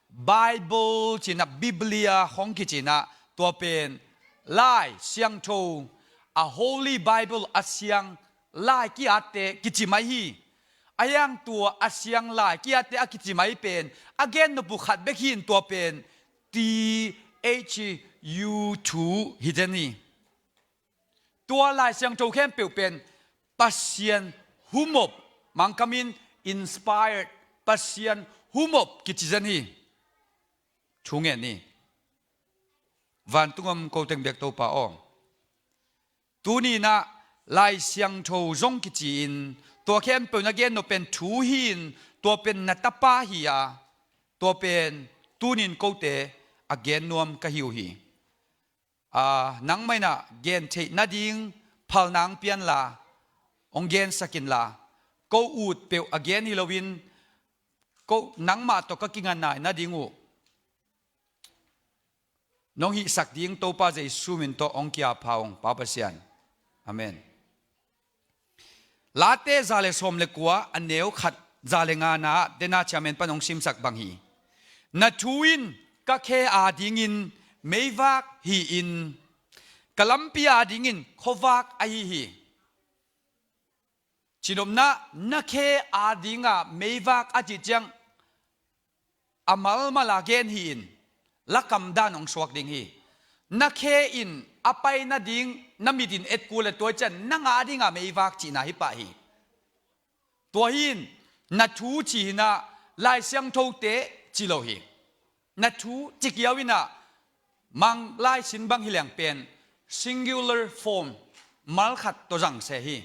Bible cinah, Biblia hong kicinah, tua pen Lai Siangtho, a Holy Bible, a siang lai ki-atte kici mai hi. A hiang tua a siang lai ki-atte a kici mai pen a gen nop uh khat bek hi in, tua pen T H U thu hi zen hi. Tua Lai Siangtho khempeuh pen Pasian humop, Mangkam in inspired, Pasian humop kici zen hi. Thu ngen ni. Vantung om ko teng biak Topa aw. Tuni inah Lai Siangtho zong kici-in, tua khempeuh na gen nop pen thu hi in, tua pen na tapa hi a, tua pen tunin kote a gen nuam ka hi uh hi. Aa, nangmah inah gen theih nading phalna hong pianla, hong gensak inla, ko ut peuh a gen hi loin, ko nangmah tawh ka kinganai nading uh nong hihsak ding Topa Jesu min tawh hong ki-ap pha ung, Pa Pasian. Amen. Late za le sawm le kua, a neu khat, za le ngana ah, dena chairman pan hong simsak bang hi. Na thu in ka khe adingin meivak hi-in, ka lampi adingin khuavak ahi hi. Cinopna, na khe adinga meivak a cih ciang a malmal a gen hi-in, lakam dan hong suak ding hi. Na khe in a pai nading na mit in et kul le tua ciang nang adinga meivak cihna hi pah hi. Tua hi in, na thu ci hinah Lai Siangthote ci lo hi. Na thu ci kiau inah, Mang laisin bang hi leng pen singular form, mal khat tawh zang se hi.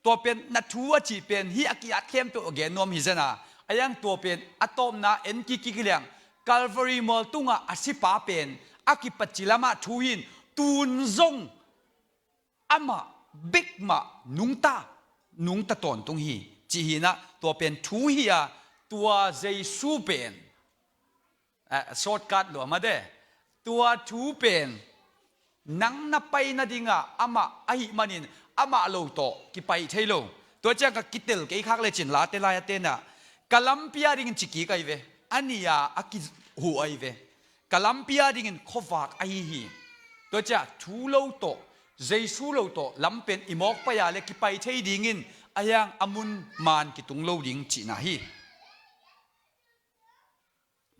Tua pen na thu a cih pen hih a ki-at khempeuh a gen nuam hi zen a, a hiang tua pen a tawpna en kik kik hi leng, Calvary mual tungah a sipa pen a kipat ci lamah thu hi in, tun zong amah bek mah nungta, nungta tawntung hi, cih hi in ah, tua pen thu hi a, tua Jesu pen, eh, shortcut lua mah de, tua thu pen nang na pai nadingah amah ahih manin, amah lo tawh kipai thei lo. Tua ciang ka kitel kei khak lecin Late lai a tenah, ka lampi a dingin ci kik ahi ve, a ni a a kihuh ahi ve. Ka lampi a dingin khuavak ahi hi. Tua ciah thu lo tawh, Jesu lo tawh lam pen i mawk pai a le kipai thei dingin, a hiang a mun man kitung lo ding cihna hi.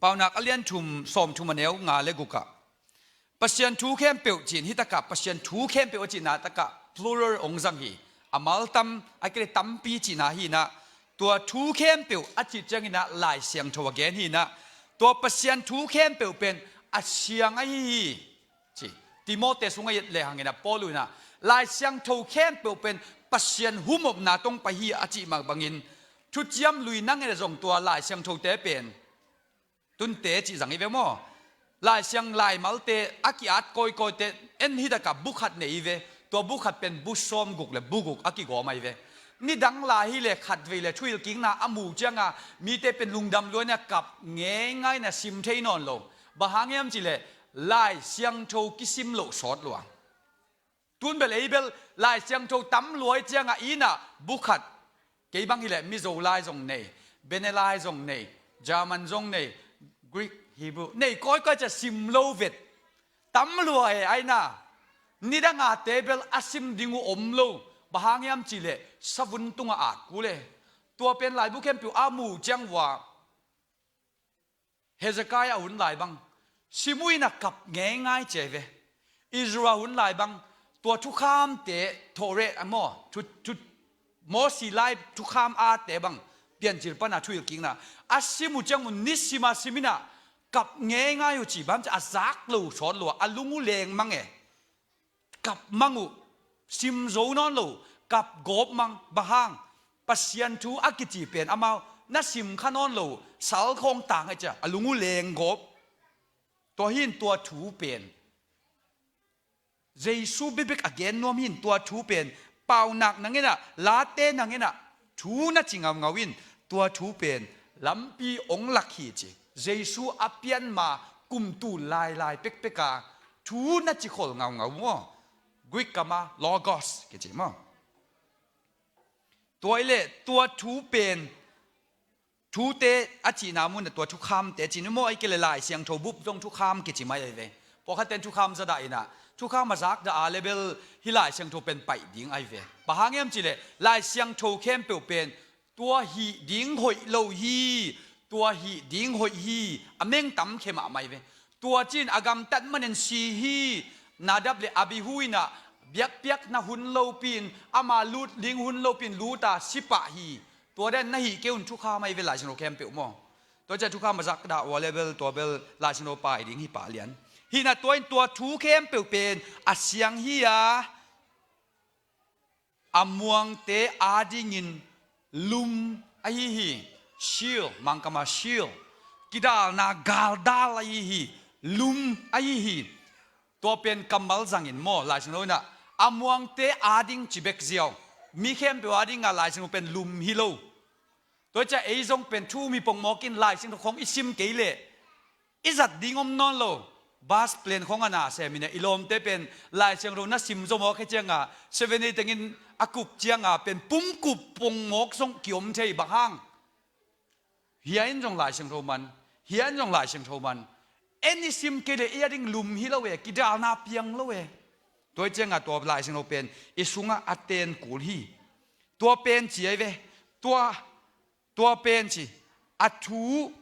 Paunak a lian thum, sawm thum a neu nga le gukah, Pasian thu khempeuh cin hi takah, Pasian thu khempeuh a cihna takah plural ong zang hi. A maltam, a kile tampi cihna hi in ah, tua thu khempeuh a cih ciangin ah Lai Siangtho a gen hi in ah, tua Pasian thu khempeuh pen a siang ahi hi, ci. Timote sungah i et lehang in ah Paul in ah, Lai Siangtho khempeuh pen Pasian humopna tawh pai hi a cih mah bangin, thuciam lui nang en zong tua Lai Siangthote pen tunte cih zang i ve maw? Lai Siang laimalte a ki-at kawikawite en hi takah bu khat nei i ve. Tua bu khat pen bu sawm guk le bu guk a kigawm ahi ve. Nidang lai hi le khatvei le thuhilhkikna a mu cianga mite pen lungdam luaina kap ngeingai na sim thei nawn lo. Bang hang hiam cih leh Lai Siangtho kisim loh sawt lua. Tun bel ei bel Lai Siangtho tam luai ciangah i na bu khat. Kei bang hileh Mizo lai zong nei, Bene lai zong nei, German zong nei, Greek, Hebrew nei kawikawi ciah sim lo vet. Tam luai e, ai na. Nidang a te bel a sim ding uh om lo. Bang hang hiam cih leh savun tungah at kul e. Tua pen laibu khempeuh a mu ciang uh a Hezekiah hun lai bang sim uh in a kap ngeingai ci ahi ve. Ezra hun lai bang tua thukhamte, Torah a maw, thu, thu, Mosi lai thukham a te bang Piancil pana thuhilhkikna a sim uh ciang uh nisim a sim in a kap ngeingai uh ci bang ci a zak lo sawt lua, a lung uh leng mang e. Kap mang uh, sim zo nawn lo, kap gawp mang. Bang hang? Pasian thu a kici pen amau na sim kha nawn lo, sal khawng tang ahi ciah a lung uh leng gawp. Tua hi in tua thu pen Jesu bekbek a gen nuam hi in, tua thu pen Paunak nang in ah, Late nang in ah thu na ci ngaungau in, tua thu pen lampi ong lak hi ci. Jesu a pian ma kum tul lailai pekpek a thu na ci khol ngaungau maw? Greek kam a Logos kici maw? Tua i leh tua thu pen thute a cihna mun ah tua thukhamte a cih ni maw? Ahih kei leh Lai Siangtho bup zong thukham kici mai ahi ve. Pawlkhat ten thukham za dah in ah, thukham a zak dah a leh bel hih Lai Siangtho pen paih ding ahi ve. Bang hang hiam cih leh Lai Siangtho khempeuh pen tua hih ding hoih lo hi, tua hih ding hoih hi, a meng tam khe mahmah ahi ve. Tua ci in a gamtat manin si hi. Nadab le Abihu in ah biakpiakna hun lopi in, ama lut ding hun lopi in lut a si pah hi. Tua dan na hih kei un thukham ahi ve Lai Siangtho khempeuh maw? Tua ciah thukham a zak dah uh a leh bel tua bel Lai Siangtho paih ding hi pah lian. Hi in ah tua in tua thu khempeuh pen a siang hi a, a muangte adingin lum ahi hi. Shield, Mangkam a shield. Kidalna galdal ahi hi. Lum ahi hi. Tua pen kammal zangin maw, Lai Siangtho in ah a muangte ading ci bek ziau. Mi khempeuh ading a Lai Siangtho pen lum hi lo. Tua ciah ei zong pen thu um hi pongmawk in Lai Siangtho khawng i sim kei leh i zat ding om nawn lo. Bus, plane khawng a na sem in ah i lawmte pen Lai Siangtho na sim zaw mawk hi cianga seven eight tengin a kup cianga pen pumkup pongmawk zong kiom thei. Bang hang? Hia in zong Lai Siangtho man, hia in zong Lai Siangtho man. En i sim kei leh ei ading lum hi lo e, kidalna piang lo e. Tua hi cianga tua Lai Siangtho pen i sungah a ten kul hi. Tua pen ci ahi ve. Tua, tua pen ci. A thu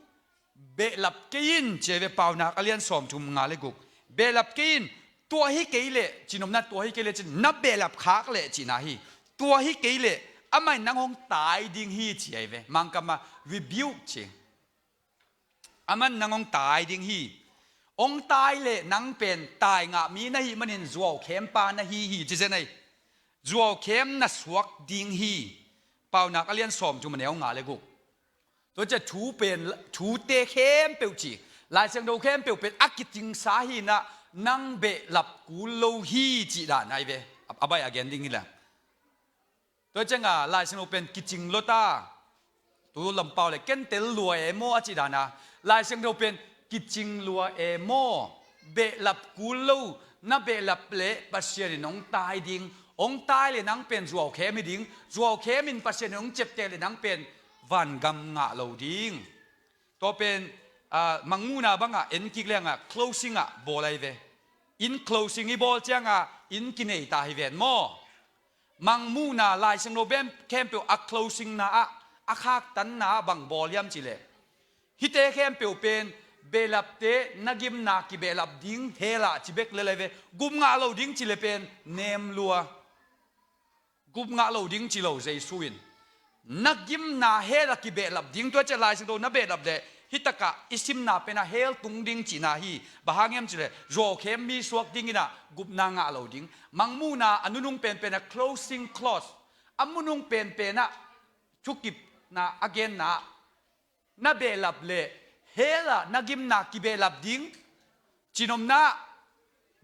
behlap kei in ci ahi ve, Paunak a lian sawmthum nga le guk. Behlap kei in, tua hi kei leh, ci nopna tua hi kei leh cin, na behlap khak leh cihna hi. Tua hi kei leh amah in nang hong tai ding hi ci ahi ve. Mangkam a rebuke ci. Amah in nang hong tai ding hi. Hong tai leh nang pen tai ngah mi na hih manin zuau khempa na hi hi ci zen ahi. Zuau khem na suak ding hi. Paunak a lian sawmthum a neu nga le guk. Tua ciah thu pen, thute khempeuh ci. Lai Siangtho khempeuh pen a kicingsa hi inah, nang behlap kul lo hi cih dan ahi ve. A, a baih a gen ding hi leh. Tua ciangah Lai Siangtho pen kicing lua ta. Tu lampau le kentel lua e maw a cih dan a, Lai Siangtho pen kicing lua e maw. Behlap kul lo, na behlap leh Pasian in hong tai ding. Hong tai leh nang pen zuaukhem hi ding. Zuaukhem in Pasian in hong ciapteh leh nang pen vangam ngah lo ding. Tua pen, ah, Mangmuhna bangah en kik lengah closing ah bawl ahi ve. In closing i bawl ciangah in kinei ta hi ven maw. Mangmuhna Lai Siangtho bem khempeuh a closing na ah, a khaktanna ah bang bawl hiam cih leh, hihte khempeuh pen behlapte na gimna kibehlap ding hell ah ci bek lel ahi ve. Gup ngah lo ding cih leh pen nem lua. Gup ngah lo ding ci lo Jesu in. Na gimna hell ah kibehlap ding, tua ciah Lai Siangtho na behlap leh, hih takah i simna penah hell tung ding cihna hi. Bang hang hiam cih leh, zuaukhem mi suak ding inah gupna ngah lo ding. Mangmuhna a nunung penpen ah closing clause, a munung penpen ah thukipna a genna ah, na behlap leh hell ah na gimna kibehlap ding. Cinomna,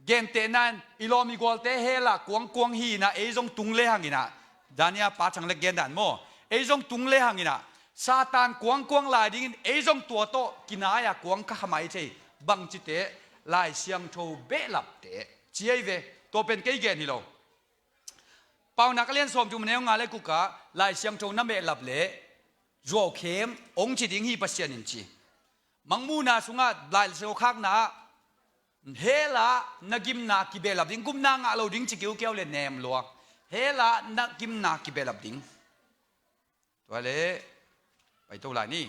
gentehna in i lawm i gualte hell ah kuangkuang hi inah, ei zong tung lehang inah, Daniel pa chang le gen dan maw, ei zong tung lehang inah, Satan kuangkuang lai dingin ei zong tua tawh kinai-a kuang kha kha mai thei. Bangcite, Lai Siangtho behlapte ci ahi ve. Tua pen kei gen hi lo. Paunak a lian sawmthum a neu nga le guk ah Lai Siangtho na behlap leh zuaukhem hong ci ding hi Pasian in ci. Mangmuhna sungah Lai Siangtho khakna ah hell ah na gimna kibehlap ding, gupna ngah lo ding ci kiukiau leh nem lua. Hell ah na gimna kibehlap ding. Tua leh paito lai ni.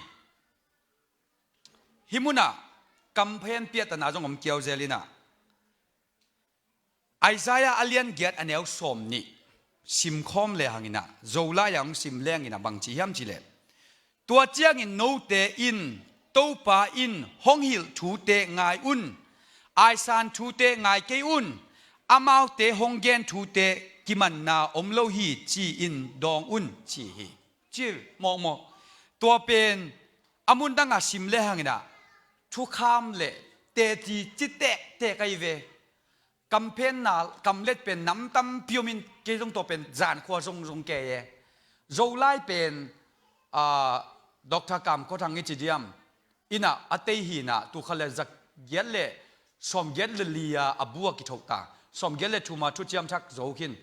Hih munah kamphen piahtana zong om kiauzel inah, Isaiah a lian giat a neu sawm nih simkhawm lehang inah, Zolai ah hong sim leng inah bang ci hiam cih leh, tua ciangin note in, Topa in hong hilh thute ngai un. Aisan thute ngai kei un. Amaute hong gen thute kimanna om lo hi ci-in dawng un ci hi. Ci mawkmawk. Tua pen a mun dangah sim lehang inah thukham leh teci ci tektek ahi ve. Kamphenna, kamlet pen nam tampi om in, kei zong tua pen zankhua zongzong kei e. Zolai pen, ah, Doctor Kam Khua Thang i ci diam, inah a tei hi inah, tul khat le za giat le sawm giat le li-a a bu ah kithoh ta. Sawm giat le thum ah thuciam thak zo khin.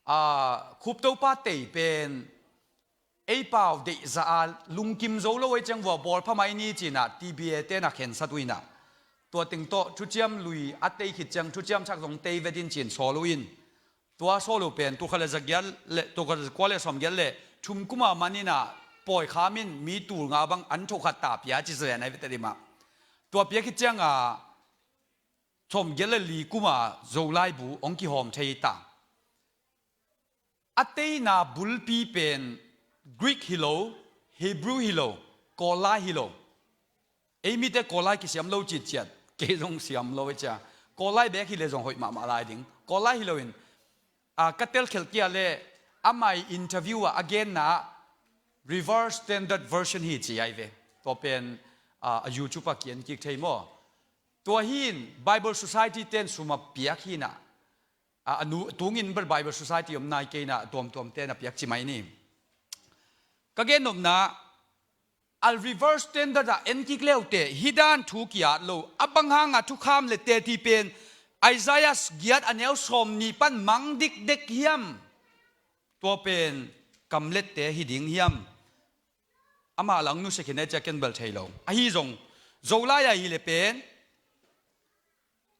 Ah, Khup Topa tei pen ei pau deihzah a lungkim zo lo ei ciang vua bawl pha mai ni ci inah T B A te na khensat uh inah, tua teng tawh thuciam lui a tei khit ciang thuciam thak zong tei vet in ci-in sawl uh in, tua sawl uh pen tul khat le za giat le, tul khat le za kua le sawm giat le thum kum a man inah pawi kham in mi tul nga bang an thoh khat ta pia ci zen ahi ve Tedim ah. Tua pia khit ciangah sawm giat le li kum a Zolai bu hong kihawm thei ta. A teina bulpi pen Greek hi lo, Hebrew hi lo, Kawllai hi lo. Ei mite Kawllai kisiam lo citciat, kei zong siam lo ei cia. Kawllai bek hi leh zong hoih mahmah lai ding. Kawllai hi loin, ah, ka telkhelh kia leh amah i interview ah a genna ah Revised Standard Version hi ci ahi ve. Tua pen, ah, a YouTube ah kien kik thei maw. Tua hi in Bible Society ten sum a piak hi inah, a, a nu, tungin Bible Society om nai kei inah tuamtuam ten a piak ci mai ni. Ka gennopna, a Revised Standard ah en kik leute, hih dan thu ki-at lo, a bang hangah thukham le teci pen Isaiah giat a neu sawm nih pan mang dikdek hiam? Tua pen kamlette hi ding hiam? Amah lang nusia khin ei cia ken bel thei lo. Ahi zong, Zolai ah hi leh pen,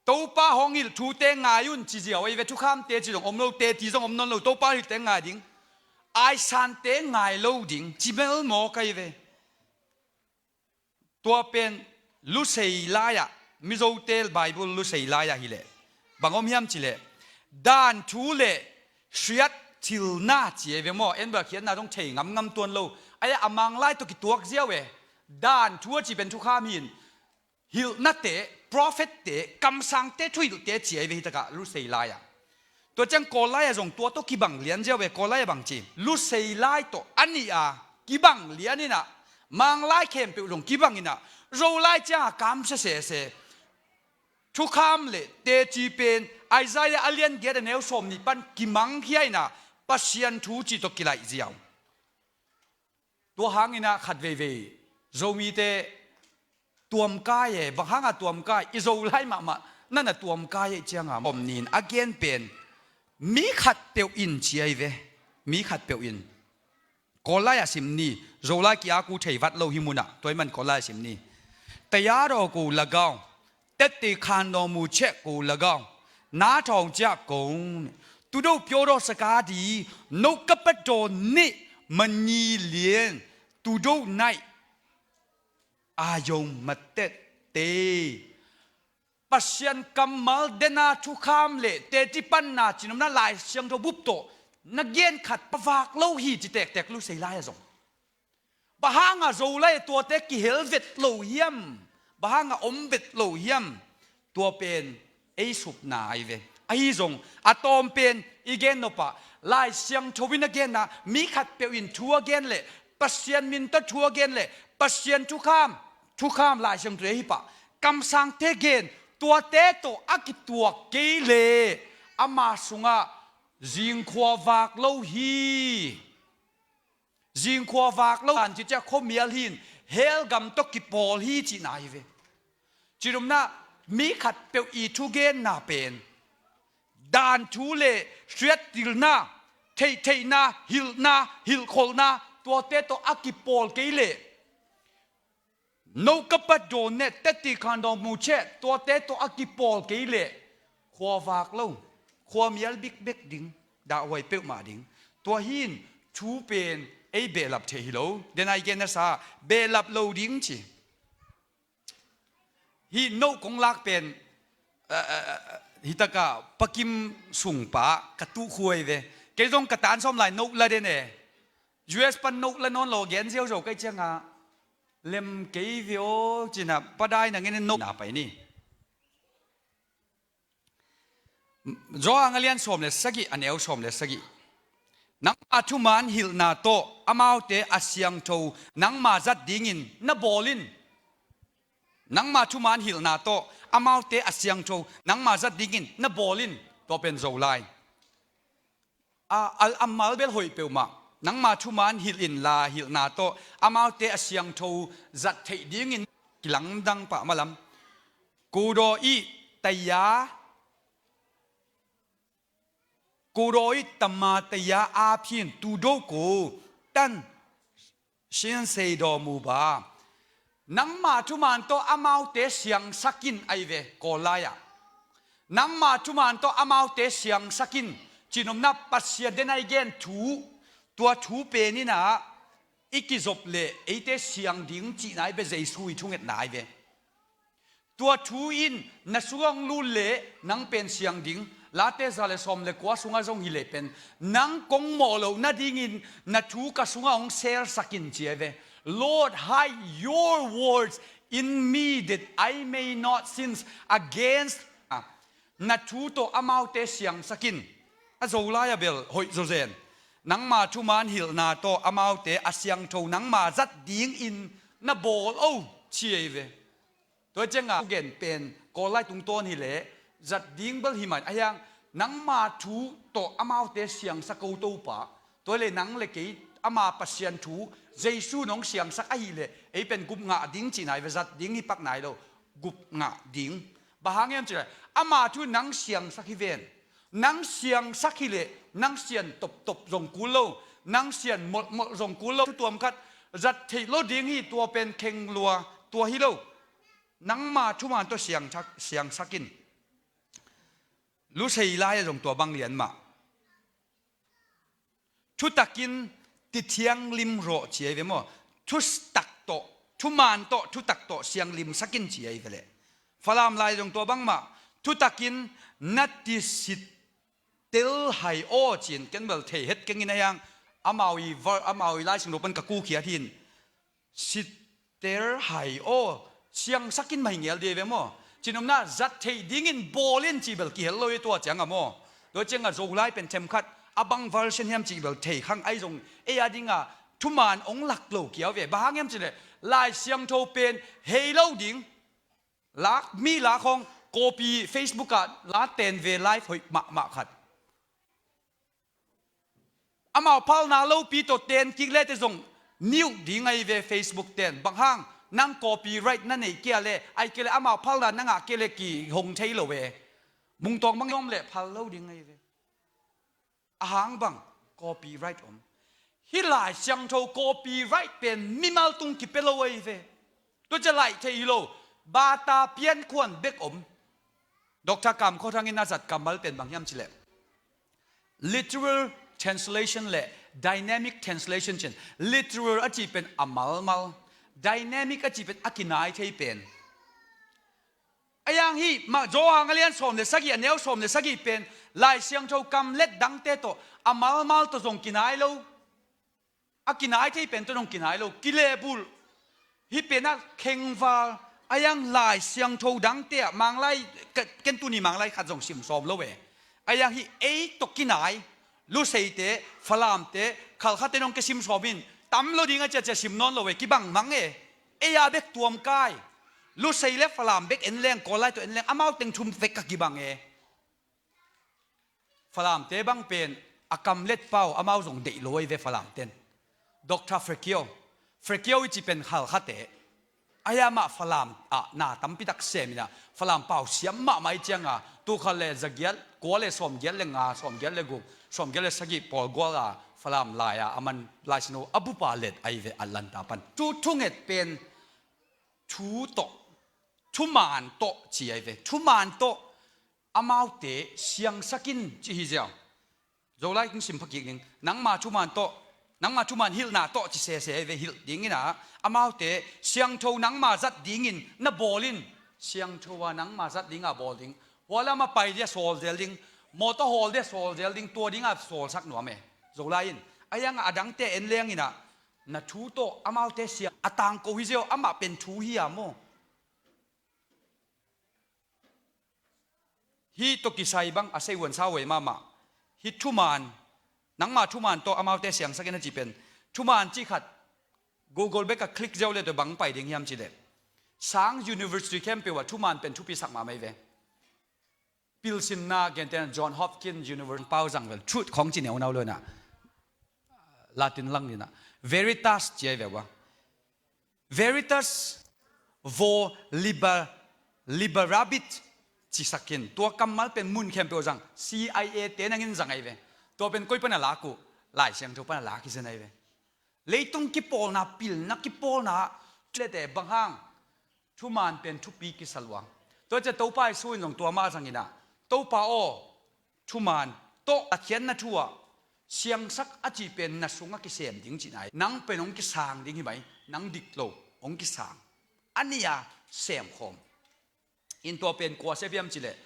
Topa hong hilh thute ngai un ci ziau ei ve, thukhamte ci zong om lo, teci zong om nawn lo, Topa hilhte ngai ding. Aisante ngai lo ding, ci mel maw kai ve. Tua pen Lusei lai-ah, Mizote Bible Lusei lai-ah hi leh bang om hiam ci leh, dan thu le hriat thilna ci ei ve maw, en bel khiatna zong thei ngamngam tuan lo. Ai-ah a Mang lai tawh kituak ziau e. Dan thu a ci pen thukham hi in, hilhnate, prophet-te, kamsangte thuhilhte ci ei ve hi takah Lusei lai-ah. Tua ciang Kawllai ah zong tua tawh kibang lian ziau e, Kawllai ah bang ci, Lusei lai tawh a nih a kibang lian inah, Manglai khempeuh zong kibang inah, Zolai cianga kamsia sese. Thukham le teci pen Isaiah a lian giat a neu sawm nih pan kimangkhia inah Pasian thu cih tawh kilaih ziau. Tua hanginah khat veivei Zomite tuamkai e, bang hanga tuamkai, i Zolai mahmah nana tuamkai e cianga om nin a gen pen mi khatpeuh in ci ahi ve, mi khatpeuh in. Kawllai a sim ni, Zolai kiaku thei vat lo hi munah, tua i man Kawllai a sim ni. တရားတော်ကို လကောက် သက်သေခံတော်မူချက်ကို လကောက် နားထောင်ကြကုန်။ သူတို့ ပြောသော စကားသည် နှုတ်ကပတ်တော်နှင့် မညီလျှင် သူတို့၌ အာရုံမသက်သေး။ Pasian kammal dena thukham le teci panna cinopna Lai Siangtho bup tawh na gen khat pavak lo hi ci tektek lusei lai a zong. Bang hanga Zolai tuate kihel vet lo hiam? Bang hanga om vet lo hiam? Tua pen ei supna ahi ve. Ahi zong a tawm pen i gen nopah Lai Siangtho in a genna mi khatpeuh in thu a gen le Pasian min tawh thu a gen le Pasian thukham, thukham Lai Siangtho ahi pah kamsangte gen tuate tawh a kituak kei le ama sungah zingkhua vak lo hi. Zingkhua vak lo dan cicia khuamial hin hell gam tawh kipawl hi cihna hi ve. Cinopna mi khatpeuh i thugenna pen dan thu le hriattilna, theihtheihna, hilhna, hilhkholhna tuate tawh a kipawl kei leh နှုတ်ကပတ်တော်နှင့် သက်သေခံတော်မူချက် tuate tawh a kipawl kei leh khuavak lo, khuamial bikbek ding, dahhuai peuhmah ding. Tua hin thu pen ei behlap thei hi lo. Denai gen nasa behlap lo ding ci. Hih note kong lak pen, eh, eh, eh, hitaka pakim sungpa ka tuhkhuai ve. Kei zong ka tan sawm lai note la den e. U S pan note la nawn lo gen ziauziau kai cianga lem kei vio cina padai nangin note na pai ni. Johan a lian sawm le sagih a neu sawm le sagih. Nangma thuman hilhna tawh amaute a siangtho nangma zat dingin na bawl in. Nangma thuman hilhna tawh amaute a siangtho nangma zat dingin na bawl in. Tua pen Zolai. A, a, a malbel hoih peuhmah. Nangma thuman hilh inla hilhna tawh amaute a siangtho zat theih dingin kilangdang pah malam. Kudaw i taya, kudaw i tama taya a phin tudo ko tan ရှင်းစေတော်မူပါ. Nangma thuman tawh amaute siangsak in ahi ve, Kawllai ah. Nangma thuman tawh amaute siangsak in. Cinopna Pasian denai gen thu, tua thu pen inah i kizop le eite siang ding cihna ahi ve, Jesu i thungetna ahi ve. Tua thu in na sungah hong lut leh nang pen siang ding. Late za le sawm le kua sungah zong hi leh pen nang kong mawh loh nadingin na thu ka sungah hong selsak in ci ahi ve. Lord, hide your words in me that I may not sin against. Ah, na thu tawh amaute siangsak in. A Zolai a bel hoih zawzen. Nangma thuman hilhna tawh amaute a siangtho nangma zat dingin na bawl o ci ahi ve. Tua cianga gen pen Kawllai tungtawn hileh zat ding bel hi man a hiang, nangma thu tawh amaute siangsak ko Topa. Tua le nang le kei ama Pasian thu Jesu nong siangsak ahileh ei pen gup ngah ding cihna hi ve, zat ding hi pak nai lo, gup ngah ding. Bang hang hiam cileh ama thu nang siangsak hi ven. Nang siangsak hileh nang sian toptop zong kul lo, nang sian molhmolh zong kul lo. Tuamkhat zat theih lo ding hi, tua pen kheng lua, tua hi lo. Nangma thuman tawh siangsak, siangsak in. Lusei lai a zong tua bang lian mah. Thutakin ti thianglim rawh ci ahi ve maw? Thutak tawh, thuman tawh, thutak tawh sianglimsak in ci ahi ve leh. Falam lai zong tua bangmah. Thutakin na ti sit tel hai aw cin ken bel thei het kengin a hiang. Amau i var, amau i lai singlo pan ka kukhiat hin. Sit tel hai aw, siangsak in mah hi ngel dih ve maw? Cinopna zat theih dingin bawl in ci bel kihel lo i tua cianga maw? Tua cianga Zolai pen themkhat a bang version hiam ci bel thei khang ahi zong ei a dinga thuman ong lak lo kiau ve. Bang hang hiam cileh Lai Siangtho pen hei lo ding. Lak, mi lak hong copy Facebook ah la ten ve live hoih mahmah khat. Amau phalna lopi tawh ten kik le te zong niuh ding ahi ve Facebook ten. Bang hang, nang copyright na neih kia le, ai kia le amau phalna na ngah kia le kihong thei lo ve. Mungtawng bang om le phal lo ding ahi ve. Ahang bang, copyright om. Hih Lai Siangtho copyright pen mimal tung kipia lo ahi ve. Tua cia laih thei hi lo. Bata pian khuan bek om. Doctor Kam Khua Thang in a zat kammal pen bang hiam cileh, literal translation le dynamic translation cin. Literal a cih pen a malmal. Dynamic a cih pen a kinai thei pen. Ayang hih mah Johan a lian sawm le sagih, a neu sawm le sagih pen Lai Siangtho kamlet dangte tawh a malmal tawh zong kinai lo. A kinai thei pen tawh zong kinai lo. Kilehbulh. Hih pen a khengval. Ayang Lai Siangtho dangte ah Manglai, ke-, ken tuni Manglai khat zong sim sawm lo e. Ayang hih ei tawh kinai. Luseite, Falamte, Khalkhate nong kisim sawm in, tam lo ding a ciacia sim nawn lo e, kibang mang e. Ei a bek tuam kai. Lusei le Falam bek en leng, Kawllai tawh en leng, amau teng thum vek ka kibang e. Falamte bang pen, a kamlet pau, amau zong deih lo ahi ve Falamten. Doctor Frekio. Frekio i ci pen Khalkhate. Ai amah Falam ah na tampi tak sem in ah, Falam pau siam mahmah i cianga, tu khat le zagiat, kua le sawmgiat le nga, sawmgiat le guk, sawmgiat le sagih pawl gual a, Falam lai a, a man Lai Siangtho a bupa let ahi ve Atlanta pan. Thu thunget pen thu tawh, thuman tawh ci ahi ve. Thuman tawh amaute siangsak in ci hi ziau. Zolai kong sim phakik ding. Nangma thuman tawh, nangma thuman hilhna tawh ci sese ve hilh dingin ah, amaute siangtho nangma zat dingin na bawl in. Siangtho a nangma zat dinga bawl ding. Hualam a pai dia sawl zel ding. Mawtaw hawl dia sawl zel ding. Tua dinga sawlsak nuam e. Zolai in. Ayang a dangte en lengin ah, na thu tawh amaute siang a tangko hi ziau, amah pen thu hi a maw? Hih tawh kisai bang a sei huan sa huai mahmah. Hih thuman, nangma thuman tawh amaute siangsak in a ci pen. Thuman cih khat, Google bek a click ziau le tawh bang pai ding hiam cih leh, sang university khempeuh ah thuman pen thupisak mahmah hi ve. Pilsinna gentehna John Hopkins University pau zang vel, truth khong ci neunau lo inah, Latin lang inah, Veritas ci ahi ve ua. Veritas vo liber-, liberabit cisakin, tua kammal pen mun khempeuh zang, C I A te nangin zang ahi ve. Tua pen koi pana lak uh, Lai Siangtho pana lak hi zen ahi ve. Leitung kipawlna, pilna kipawlna, lete bang hang, thuman pen thupi kisa luang. Tua cia Topa Jesu in zong tua mah zang inah, Topa aw, thuman tawh a khiatna thu ah, siangsak a cih pen na sungah kisem ding cihna hi. Nang pen hong kisang ding hi mai, nang dik lo, hong kisang. A nih a semkhawm. In tua pen kua sia biam cih leh,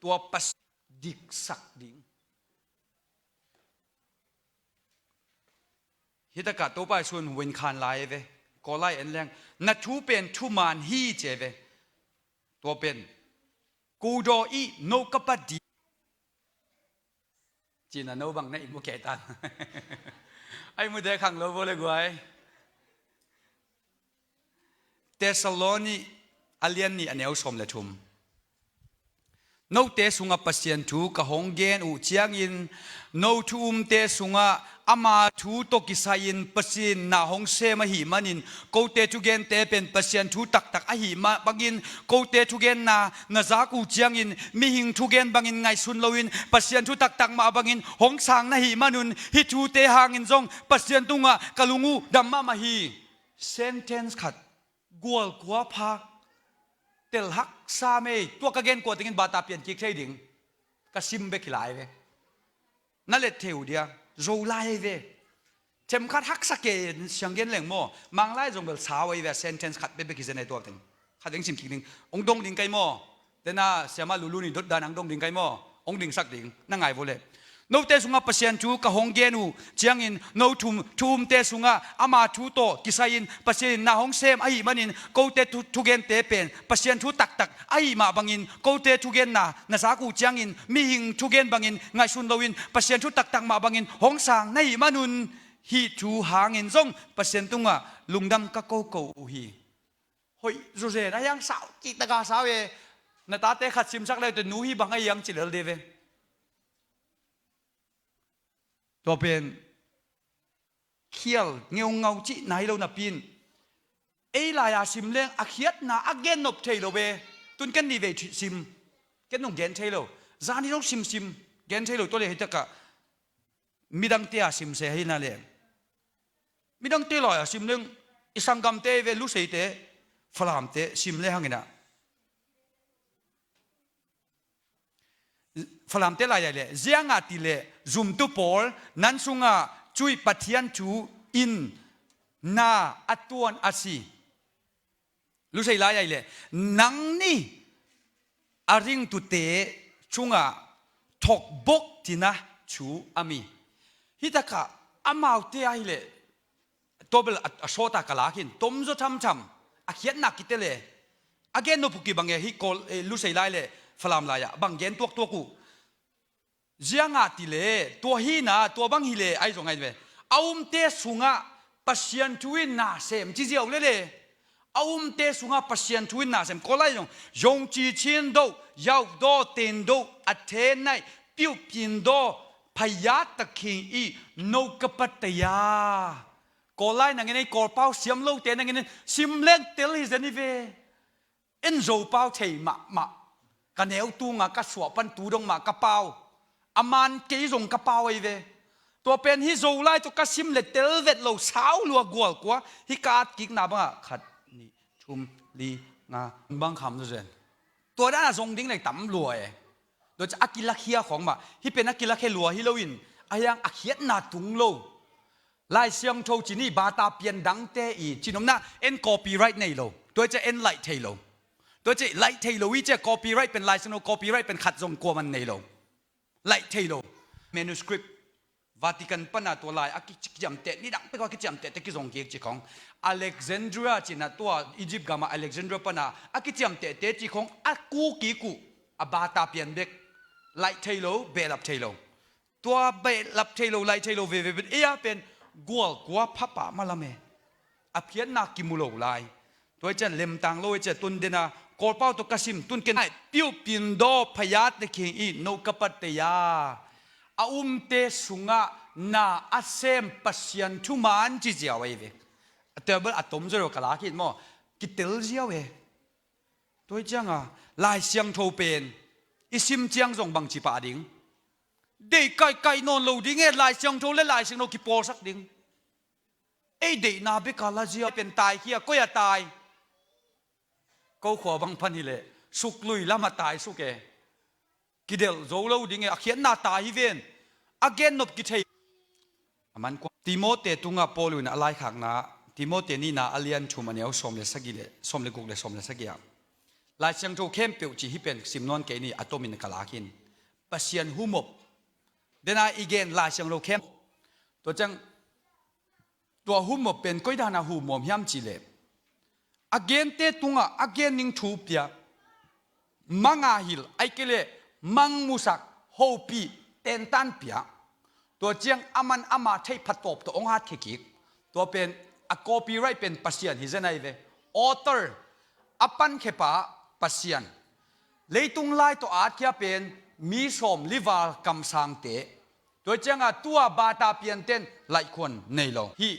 tua Pasian diksak ding. Hitakah Topa Jesu in huin khan lai ve. Kawllai en leng, na thu pen thuman hi ci ve. Tua pen kudo i no kapa di. Cina no bang na i mu kei tan. Ai mu de khang lo bo le guai. Thessaloni a lian nih a neu sawm le thum. Note sungah Pasian thu ka hong gen uh ciangin, no thu umte sungah ama thu tawh kisai-in Pasian na hong sem ahih manin, kote thugente pen Pasian thu taktak ahih mah bangin, kote thugenna na zak uh ciangin, mihing thugen bangin ngaihsun loin, Pasian thu taktak mah bangin hong sang na hih manun, hih thute hangin zong Pasian tungah ka lung uh dam mahmah hi. Sentence khat. Gual kua pha. Tel haksa mei. Tua ka gen kua tengin bata pian kik thei ding. Ka sim bek hi lai ve. Na let thei uh dia. Zo lai ve. Themkhat haksa ke siang gen leng maw. Manglai zong bel sau ahi ve. Sentence khat bek bek hi zen ahi tua teng. Khat deng sim kik ding. Ong dong ding kai maw. Tena siama lulu ni dot dan ang dong ding kai maw. Ong dingsak ding. Na ngai vo le. Note sungah Pasian thu ka hong gen uh ciangin, no thu, thu umte sungah ama thu tawh kisai-in Pasian in na hong sem ahih manin, kote thu, thugente pen Pasian thu taktak ahih mah bangin, kote thugenna na zak uh ciangin, mihing thugen bangin ngaihsun loin, Pasian thu taktak mah bangin hong sang na hih manun, Hih thu hangin zong Pasian tungah lungdam ka koko uh hi. Hoih zawzen a hiang sau, cihtak a sau e. Na tate khat simsak le uh teh nu hih bang a hiang ci lel dih ve. Tua pen khial ngeungau cihna hi lo napi in, ei lai-a sim leng a khiatna a gen nop thei lo ve. Tun ken nih vei sim, ken nung gen thei lo. Zani zong simsim gen thei lo, tua le hih takah midangte a sim se hi na le. Midangte lai-a sim leng, i sanggamte ve, Luseite, Falamte sim le hangin ah. Falamte lai-a le, ziangahtile zumtu pawl, nan sungah cuih Pathian thu in na a tuan a si. Lusei lai-a le, nangni a ringtute sungah thokbok tina thu a mi. Hih takah amaute ahileh, tua bel a, a sawta ka lak in, tomzaw thamtham, a khiatna kite le, a gen nop uh kibang e, hih Kawl, eh, Lusei lai le Falam lai-ah bang gen tuaktuak uh. Ziangahtile, tua hina, tua bang hile, ai zong ai ve. A umte sungah Pasian thu in na sem ci ziau lele. A umte sungah Pasian thu in na sem. Kawl lai zong, yong ci chin do, yau do, ten do, a the nai, piu pin do, phaya taking i, no ka pataya. Kawl lai nangin ei Kawl pau siam lote nangin sim leng tel hi zen hi ve. En Zo pau thei mahmah. Ka neu tunga ka suah pan tu dong mah ka pau. A man kei zong ka pau ahi ve. Tua pen hih Zo lai tawh ka sim le tel vet lo sau lua gual kua. Hih ka at kikna bangah khat, nih, thum, li, nga. Bang kham zazen. Tua dana zong ding nei tam lua e. Tua ciah a kilakhia khawng mah. Hih pen a kilakhia lua hi loin, a hiang a khiatna tung lo. Lai Siangtho ci ni, bata pian dangte i, cinopna en copyright nei lo. Tua ciah en laih thei lo. Tua ciah laih thei lo i ciah copyright pen, Lai Siangtho copyright pen khat zong kuaman nei lo. Laih thei lo. Manuscript. Vatican pana tua lai a ki, kiciamteh, nidang pek a kiciamteh te kizong kik ci khawng. Alexandria cina tua Egypt gama Alexandria pana a kiciamteh te ci khawng a ku kik uh, a bata pian bek. Laih thei lo, behlap thei lo. Tua behlap thei lo, laih thei lo veve pen, ei a pen gual kua phapa malam e. A phiatna kimu lo lai. Tua i cian lemtang lo i cian tun dena Kawlpau tawh ka sim tun ken ai piu pin daw phayat le khing i no ka pat te ya. A umte sungah na a sem Pasian thuman ci ziau ahi ve. A table a tom ziau ka lak hi maw? Kitel ziau e. Tua i cianga Lai Siangtho pen i sim ciang zong bangci pah ding? Deih kaihkaih nawn lo ding e, Lai Siangtho le Lai Siangtho kipawlsak ding. Ei deihna beka la zia pen tai khia, koi a tai? Ko khua bang phan hileh suklui lama tai suk e. Kidelh zo lo ding e, a khiatna tai hi ven. A gennop kithei. A man kua Timote tunga Paul in a laikhakna, Timote nihna a lian thum a neu sawm le sagih le, sawm le guk le sawm le sagih ah. Lai Siangtho khempeuh ci hi pen sim nawn kei ni, a tomin ka lak in. Pasian humop. Dena i gen Lai Siangtho khem. Tua ciang tua humop pen koi dana humop hiam cih leh, a gente tungah a gen ning thu pia, manga hilh, ai kei leh mangmusak, hopih, tentan pia. Tua ciang aman ama theih phatawp tawh hong hat khia kik. Tua pen a copyright pen Pasian hi zen ahi ve. Author, a pankhepa Pasian. Leitung lai tawh atkhia pen mi sawm li val kamsangte. Tua cianga tua bata pianten laikhuan nei lo. Hih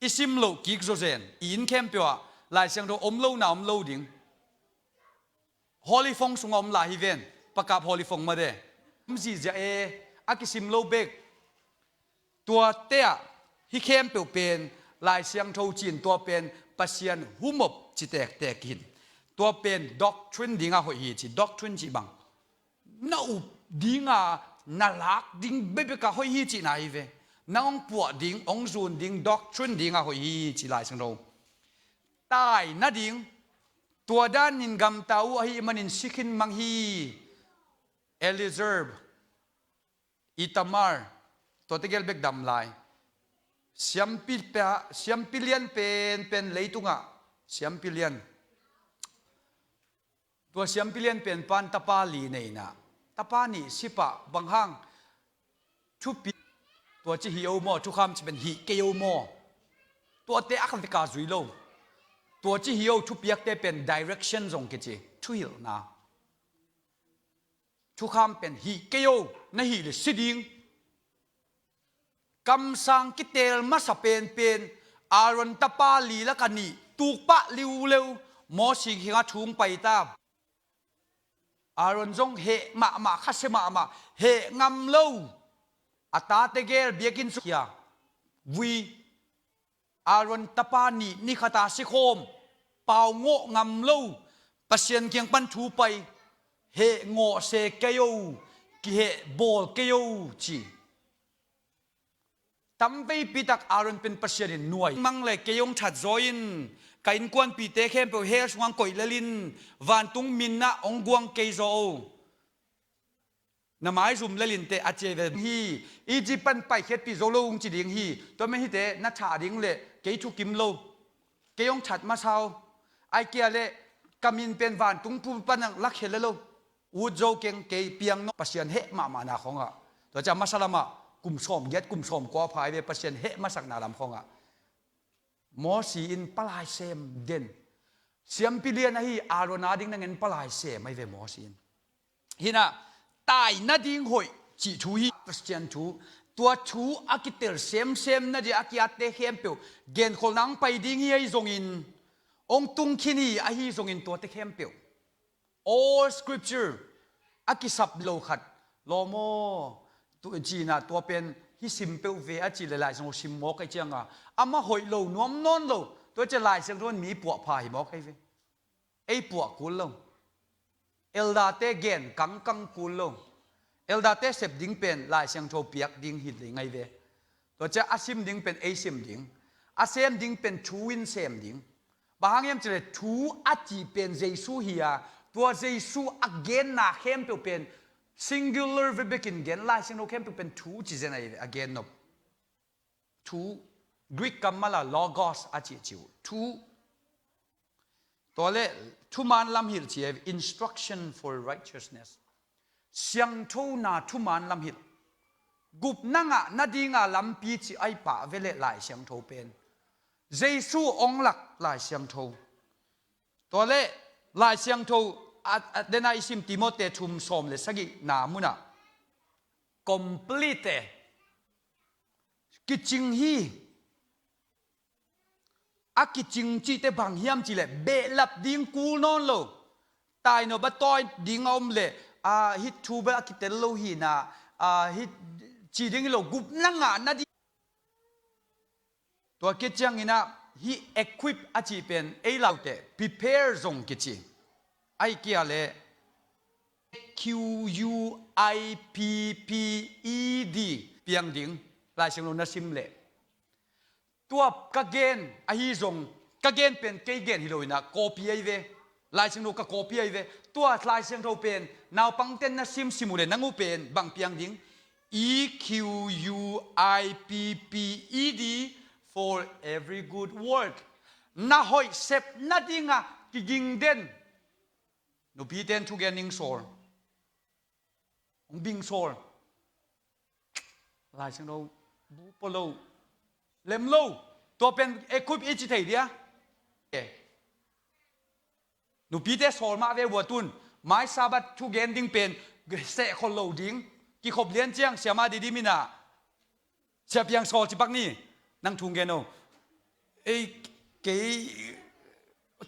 i sim loh kik zawzen, i inn khempeuh ah Lai Siangtho om lo na om lo ding. Holy Fong sungah om lai hi ven, pakap Holy Fong made. Om zihziah e, a kisim lo bek. Tuate ah hih khempeuh pen Lai Siangtho cin tua pen Pasian humop ci tektek hin. Tua pen doctrine dinga hoih hi ci, doctrine ci bang. Na up dinga, na lak ding bekbeka hoih hi cihna hi ve. Nang hong puah ding, hong zun ding, doctrine dinga hoih hi ci Lai Siangtho. Tai nading, tua danin gamta uh ahih manin sikhin mang hi. Eliezer, Itamar, tua tegel bek dam lai. Siampi pia, siampi lian pen, pen leitungah, siampi lian. Tua siampi lian pen pan tapa li neina. Tapa nih sipah bang hang thupi. Tua ci hi o maw, thukham ci pen hih kei o maw. Tuate a kha veka zui lo. Tua ci hi o, thupiakte pen direction zong kici, thuhilhna. Thukham pen hih kei o, na hih le si ding. Kamsang kiteel masa penpen, Aaron tapa li laka nih tukpah liuleu, Mosi kiangah thu hong pai ta. Aaron zong heh mahmah, khasia mahmah, heh ngam lo. A tate gel biakinn sung khia, vui. Aaron tapa nih ni khata sikhawm, pau ngawh ngam lo. Pasian kiang pan thu pai, heh ngawh se kei o, kiheh bawl kei o ci. Tamveipi tak Aaron pen Pasian in nuai mang le, kei hong that zaw in, ka innkuanpihte khempeuh hell sungah koih lel in, vantung minah hong guang kei zaw o. Na maizum lel inteh a ci ve hi. Egypt pan paikhiatpih zo lo hong ci ding hi. Tua mah hite na thah ding le kei thukim lo. Kei hong that masa o. Ai kia le ka min pen vantung pu pan hong lakhia le lo. Ut zo keng, kei piang nawn. Pasian heh mahmahna khawngah. Tua ciang masa lamah kum sawmgiat, kum sawmkua pha hi ve, Pasian heh masakna lam khawngah. Mosi in palai sem den. Siampi lian ahi Aaron a ding nangin palai sem ahi ve Mosi in. Hinah, tai nading hoih cih thu hi, Christian thu. Tua thu a kitel semsem nading a kiatte khempeuh genkholhna hong pai ding hi ahi zongin, hong tung khin hi ahi zongin tuate khempeuh, all scripture a kisap lo khat lawm aw, tu cinah tua pen hih sim peuh ve a cih le Lai Siangtho sim mawk ahi cianga, amah hoih lo, nuam nawn lo. Tua ciah Lai Siangtho in mi puah pha hi mawk ahi ve. Ei puah kul lo. Elderte gen kangkang kul lo. Elderte sep ding pen Lai Siangtho piak ding hi ding ahi ve. Tua ciah a sim ding pen ei sim ding. A sem ding pen thu in sem ding. Bang hang hiam cih le thu a cih pen Jesu hi a, tua Jesu a genna khempeuh pen singular verb bekin gen, Lai Siangtho khempeuh pen thu ci zen ahi ve, a gen nop. Thu, Greek kammal a logos a cih ci uh. Thu. Tua le thuman lamhilh ci ahi ve, instruction for righteousness. Siangthona thuman lamhilh. Gupna ngah nadinga lampi ci ahi pah ve le Lai Siangtho pen. Jesu hong lak Lai Siangtho. Tua le Lai Siangtho a, a, dena i sim Timothy thum sawm le sagihna munah. Complete. Kicing hi. A kicing cihte bang hiam cih leh, behlap ding kul nawn lo. Tainop a tawi ding a om leh, a, hih thu bel a kitel lo hi na, a, hih ci ding hi lo, gupna ngah nading. Tua khit ciangin ah, hih equip a cih pen, ei laute, prepare zong kici. Ahih kei leh, E Q U I P P E D, piang ding, Lai Siangtho na sim leh. Tua ka gen ahi zong, ka gen pen kei gen hi lo in ah, copy ahi ve. Lai Siangtho ka copy ahi ve. Tua Lai Siangtho pen, naupangte'n na simsim uh leh, nang uh pen, bang piang ding. E Q U I P P E D for every good work. Na hoih sep nading a kiging den. Nupite'n thugen ning sawl. Hong bing sawl. Lai Siangtho bu pua lo. Lem lo. Tua pen equip i ci thei dia. Eh. Nupite sawl mah ve ua tun. Mai Sabbath thugen ding pen sehkhol lo ding. Kikhop lian ciang siamah didim in ah. Sia Piang sawl ci pak ni. Nang thu gen o. Ei, kei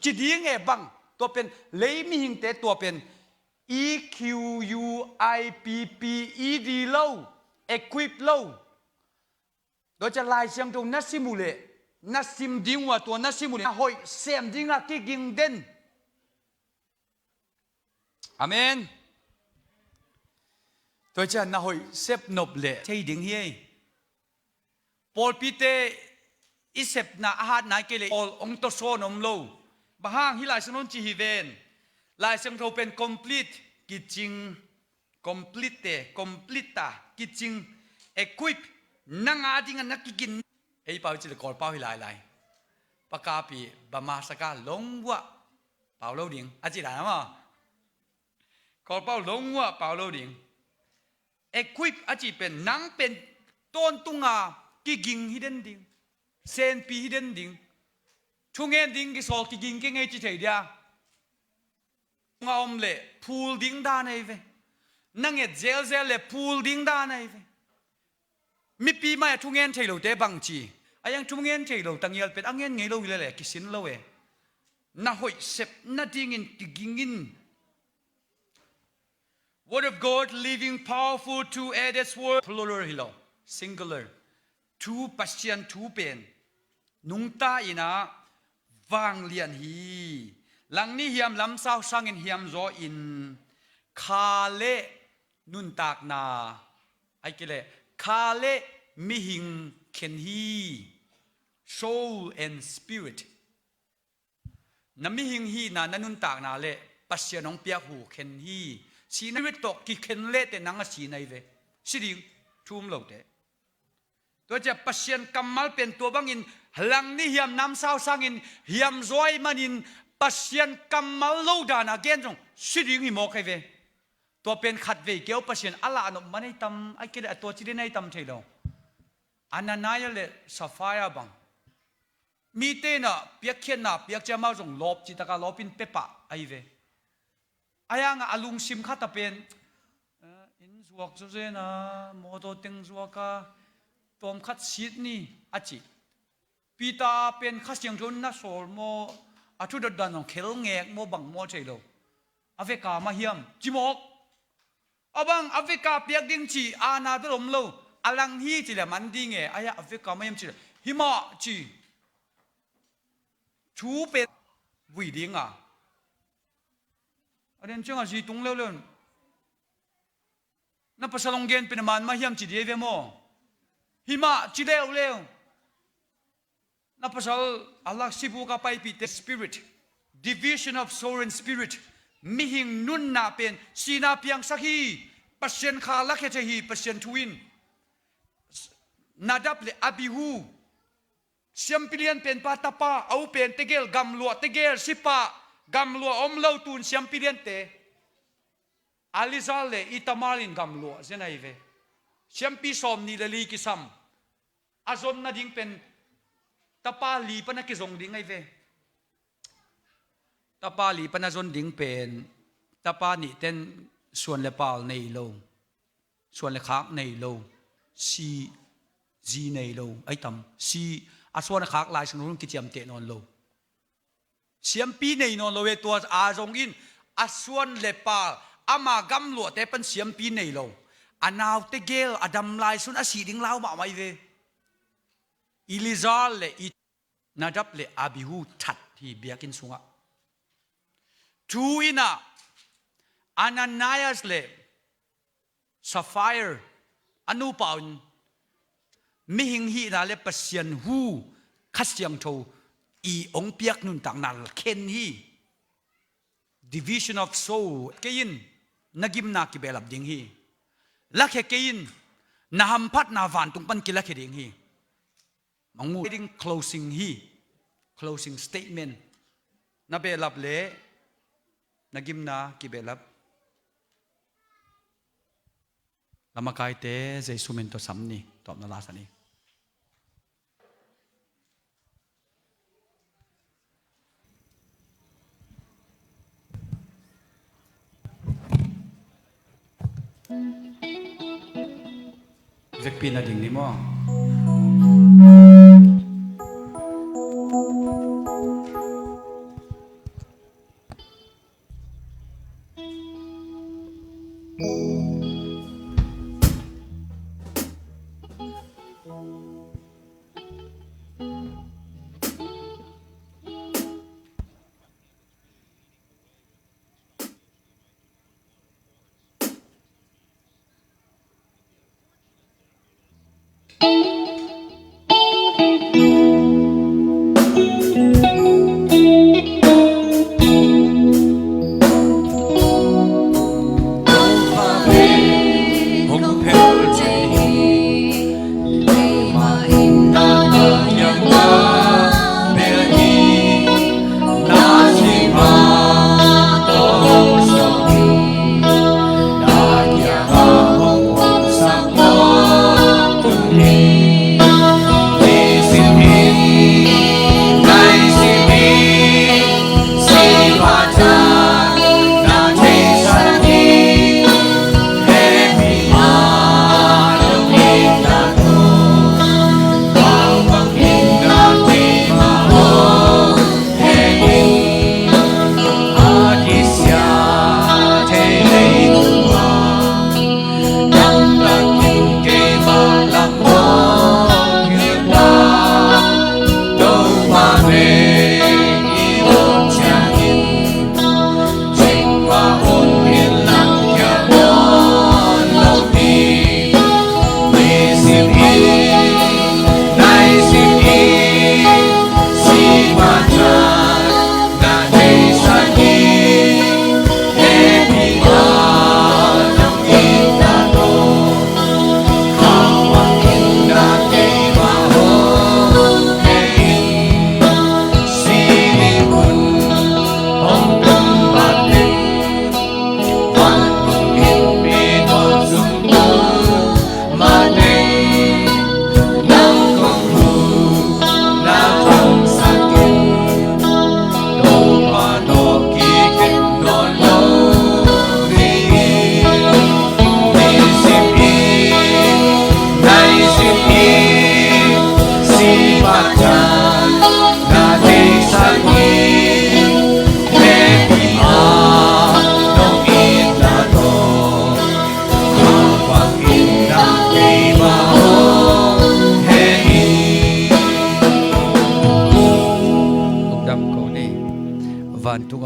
ci ding e bang. Tua pen lei mihingte tua pen E Q U I P P E D lo. Equip lo. Tua ciang Lai Siangtho na sim uh leh, na sim ding uh a tua na sim uh leh, na hoih sem ding a kiging den. Amen. Tua ciang na hoih sep nop leh thei ding hi ei. Pawlpite i sepna a hat nai kei leh, pawl hong tawsawn om lo. Bang hang, hih Lai Siangtho in ci hi ven. Lai Siangtho pen complete, kicing. Complete te, complete ta, kicing, equip, nang a ding a na kigin. Ei pau ci leh Kawlpau hi lailai. Pakapi, bama saka longua, pau lo ding. A ci dan a maw. Kawlpau longua, pau lo ding. Equip a ci pen, nang pen, tawntunga kiging hi den ding. Senpi hi den ding. Thungen ding kisawl kiging kei ngei ci thei dia. Nga om leh phul ding dan ahi ve. Na nget zelzel leh phul ding dan ahi ve. Mipi mai-ah thungen thei lote bang ci? A iang thungen thei lo tangial pen a ngen ngei lo hi leh leh kisin lo e. Na hoih sep nadingin kiging in. Word of God, living, powerful, two-edged sword. Plural hi lo, singular. Thu, Pasian thu pen nungta in ah vanglian hi. Langni hiam lamsau sangin hiamzaw in kha le nuntakna, ahih kei leh kha le mihing khen hi. Soul and spirit. Na mihing hihna, na nuntakna le Pasian hong piak hu khen hi. Sihna, spirit tawh kikhen leh teh nang a sihna hi ve. Si ding, thu um lote. Tua ciang Pasian kammal pen tua bangin langni hiam lamsau sangin hiamzaw ahih manin Pasian kammal lo dan a gen zong si ding hi mawk ahi ve. Tua pen khatvei keu Pasian a lah nop man ahi tam, ahih kei leh a tua ci den ahi tam thei lo. Anania le Safira bang. Mite in ah piakkhiatna piak ciang amau zong lawp cih takin lawpin pia pah ahi ve. A iang ah a lungsim khat ah pen, eh, inn zuak zawzen a, mawtaw teng zuak a, tawmkhat sit ni a ci. Peter pen Kha Siangtho in na sawl maw, a thu dotdan zong khel ngek maw bang maw thei lo. A veka mah hiam ci mawk. A bang a veka piak ding ci, aana bel om lo. A lang hi ci leh man ding e, a hia a veka mah hiam ci leh, hi mah ci. Thu pen vui ding a. A den ciang a zi tung leuleu. Na pasal hong gen pen a man mah hiam ci ding ahi ve maw. Hi mah ci leuleu. Na pasal a lak sibuk a paipihte spirit. Division of soul and spirit. Mihing nunna pen sihna piangsak hi. Pasian kha lakhia thei hi, Pasian thu in. Nadab le Abihu. Siampi lianpen pa tapa, a u pen tegel, gamluah tegel, sipa, gamluah om lo tun siampi liante. Eleazar le Ithamar in gamluah zen ahi ve. Siampi sawmnih le li kisam. A zon nading pen tapa li pan a kizong ding ahi ve. Tapa li pan a zon ding pen tapa nihte in suan le pal nei lo. Suan le khak nei lo. Si, zi nei lo. Ahi tam. Si, a suan a khak lai sung hun kiciamteh nawn lo. Siampi nei nawn lo e, tua a zong in a suan le pal, ama gamluahte pan siampi nei lo. A nau tegel a dam lai sun a sih ding lau mahmah ahi ve. Eleazar le It-, Nadab le Abihu that hi biakinn sungah. Thu in ah Ananias le Safira, a nupa un mihing hihna le Pasian hu, Kha Siangtho i hong piak nuntakna khen hi. Division of soul. Kei in na gimna kibehlap ding hi. Lakhia kei in, na hamphatna vantung pan kilakhia ding hi. Mangmu ding closing hi. Closing statement. Na behlap le na gimna kibehlap. Lamakaite Jesu min tawh sam ni, tawpna la sa ni. Vekpi na ding ni maw?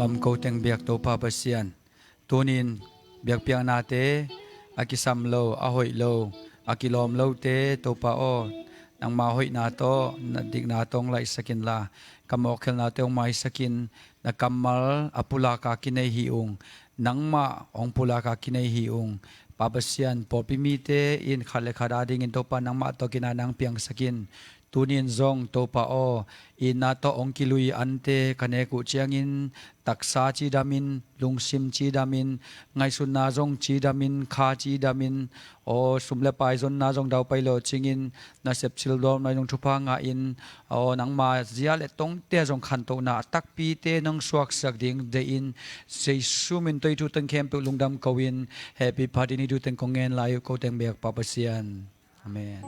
Om ko teng biak Topa Pasian, tunin biakpiaknate a kisam lo, a hoih lo, a kilawm lote Topa aw, nangma hoihna tawh na dikna tawh hong laihsak inla, ka mawhkhelhnate hong maisak in. Na kammal a pulaka kinei hi ung, nangmah hong pulaka kinei hi ung. Pa Pasian, pawlpi mite in khat le khat adingin Topa nangmah tawh kinah nang piangsak in. Tunin zong Topa aw, itna tawh hong kilui ante ka nek uh ciangin, taksa cidamin, lungsim cidamin, ngaihsutna zong cidamin, kha cidamin, aw, sum le pai zonna zong daupai lo cingin, na sepsil dawmna zong thupha ngahin, aw, nangma zia le tongte zong khantohna a takpite nong suaksak ding deihin, Jesu min tawh hih thu teng khempeuh lungdam ko-in, hehpih phat in hih thu teng kong ngen lai uh ko teng biak Pa Pasian. Amen.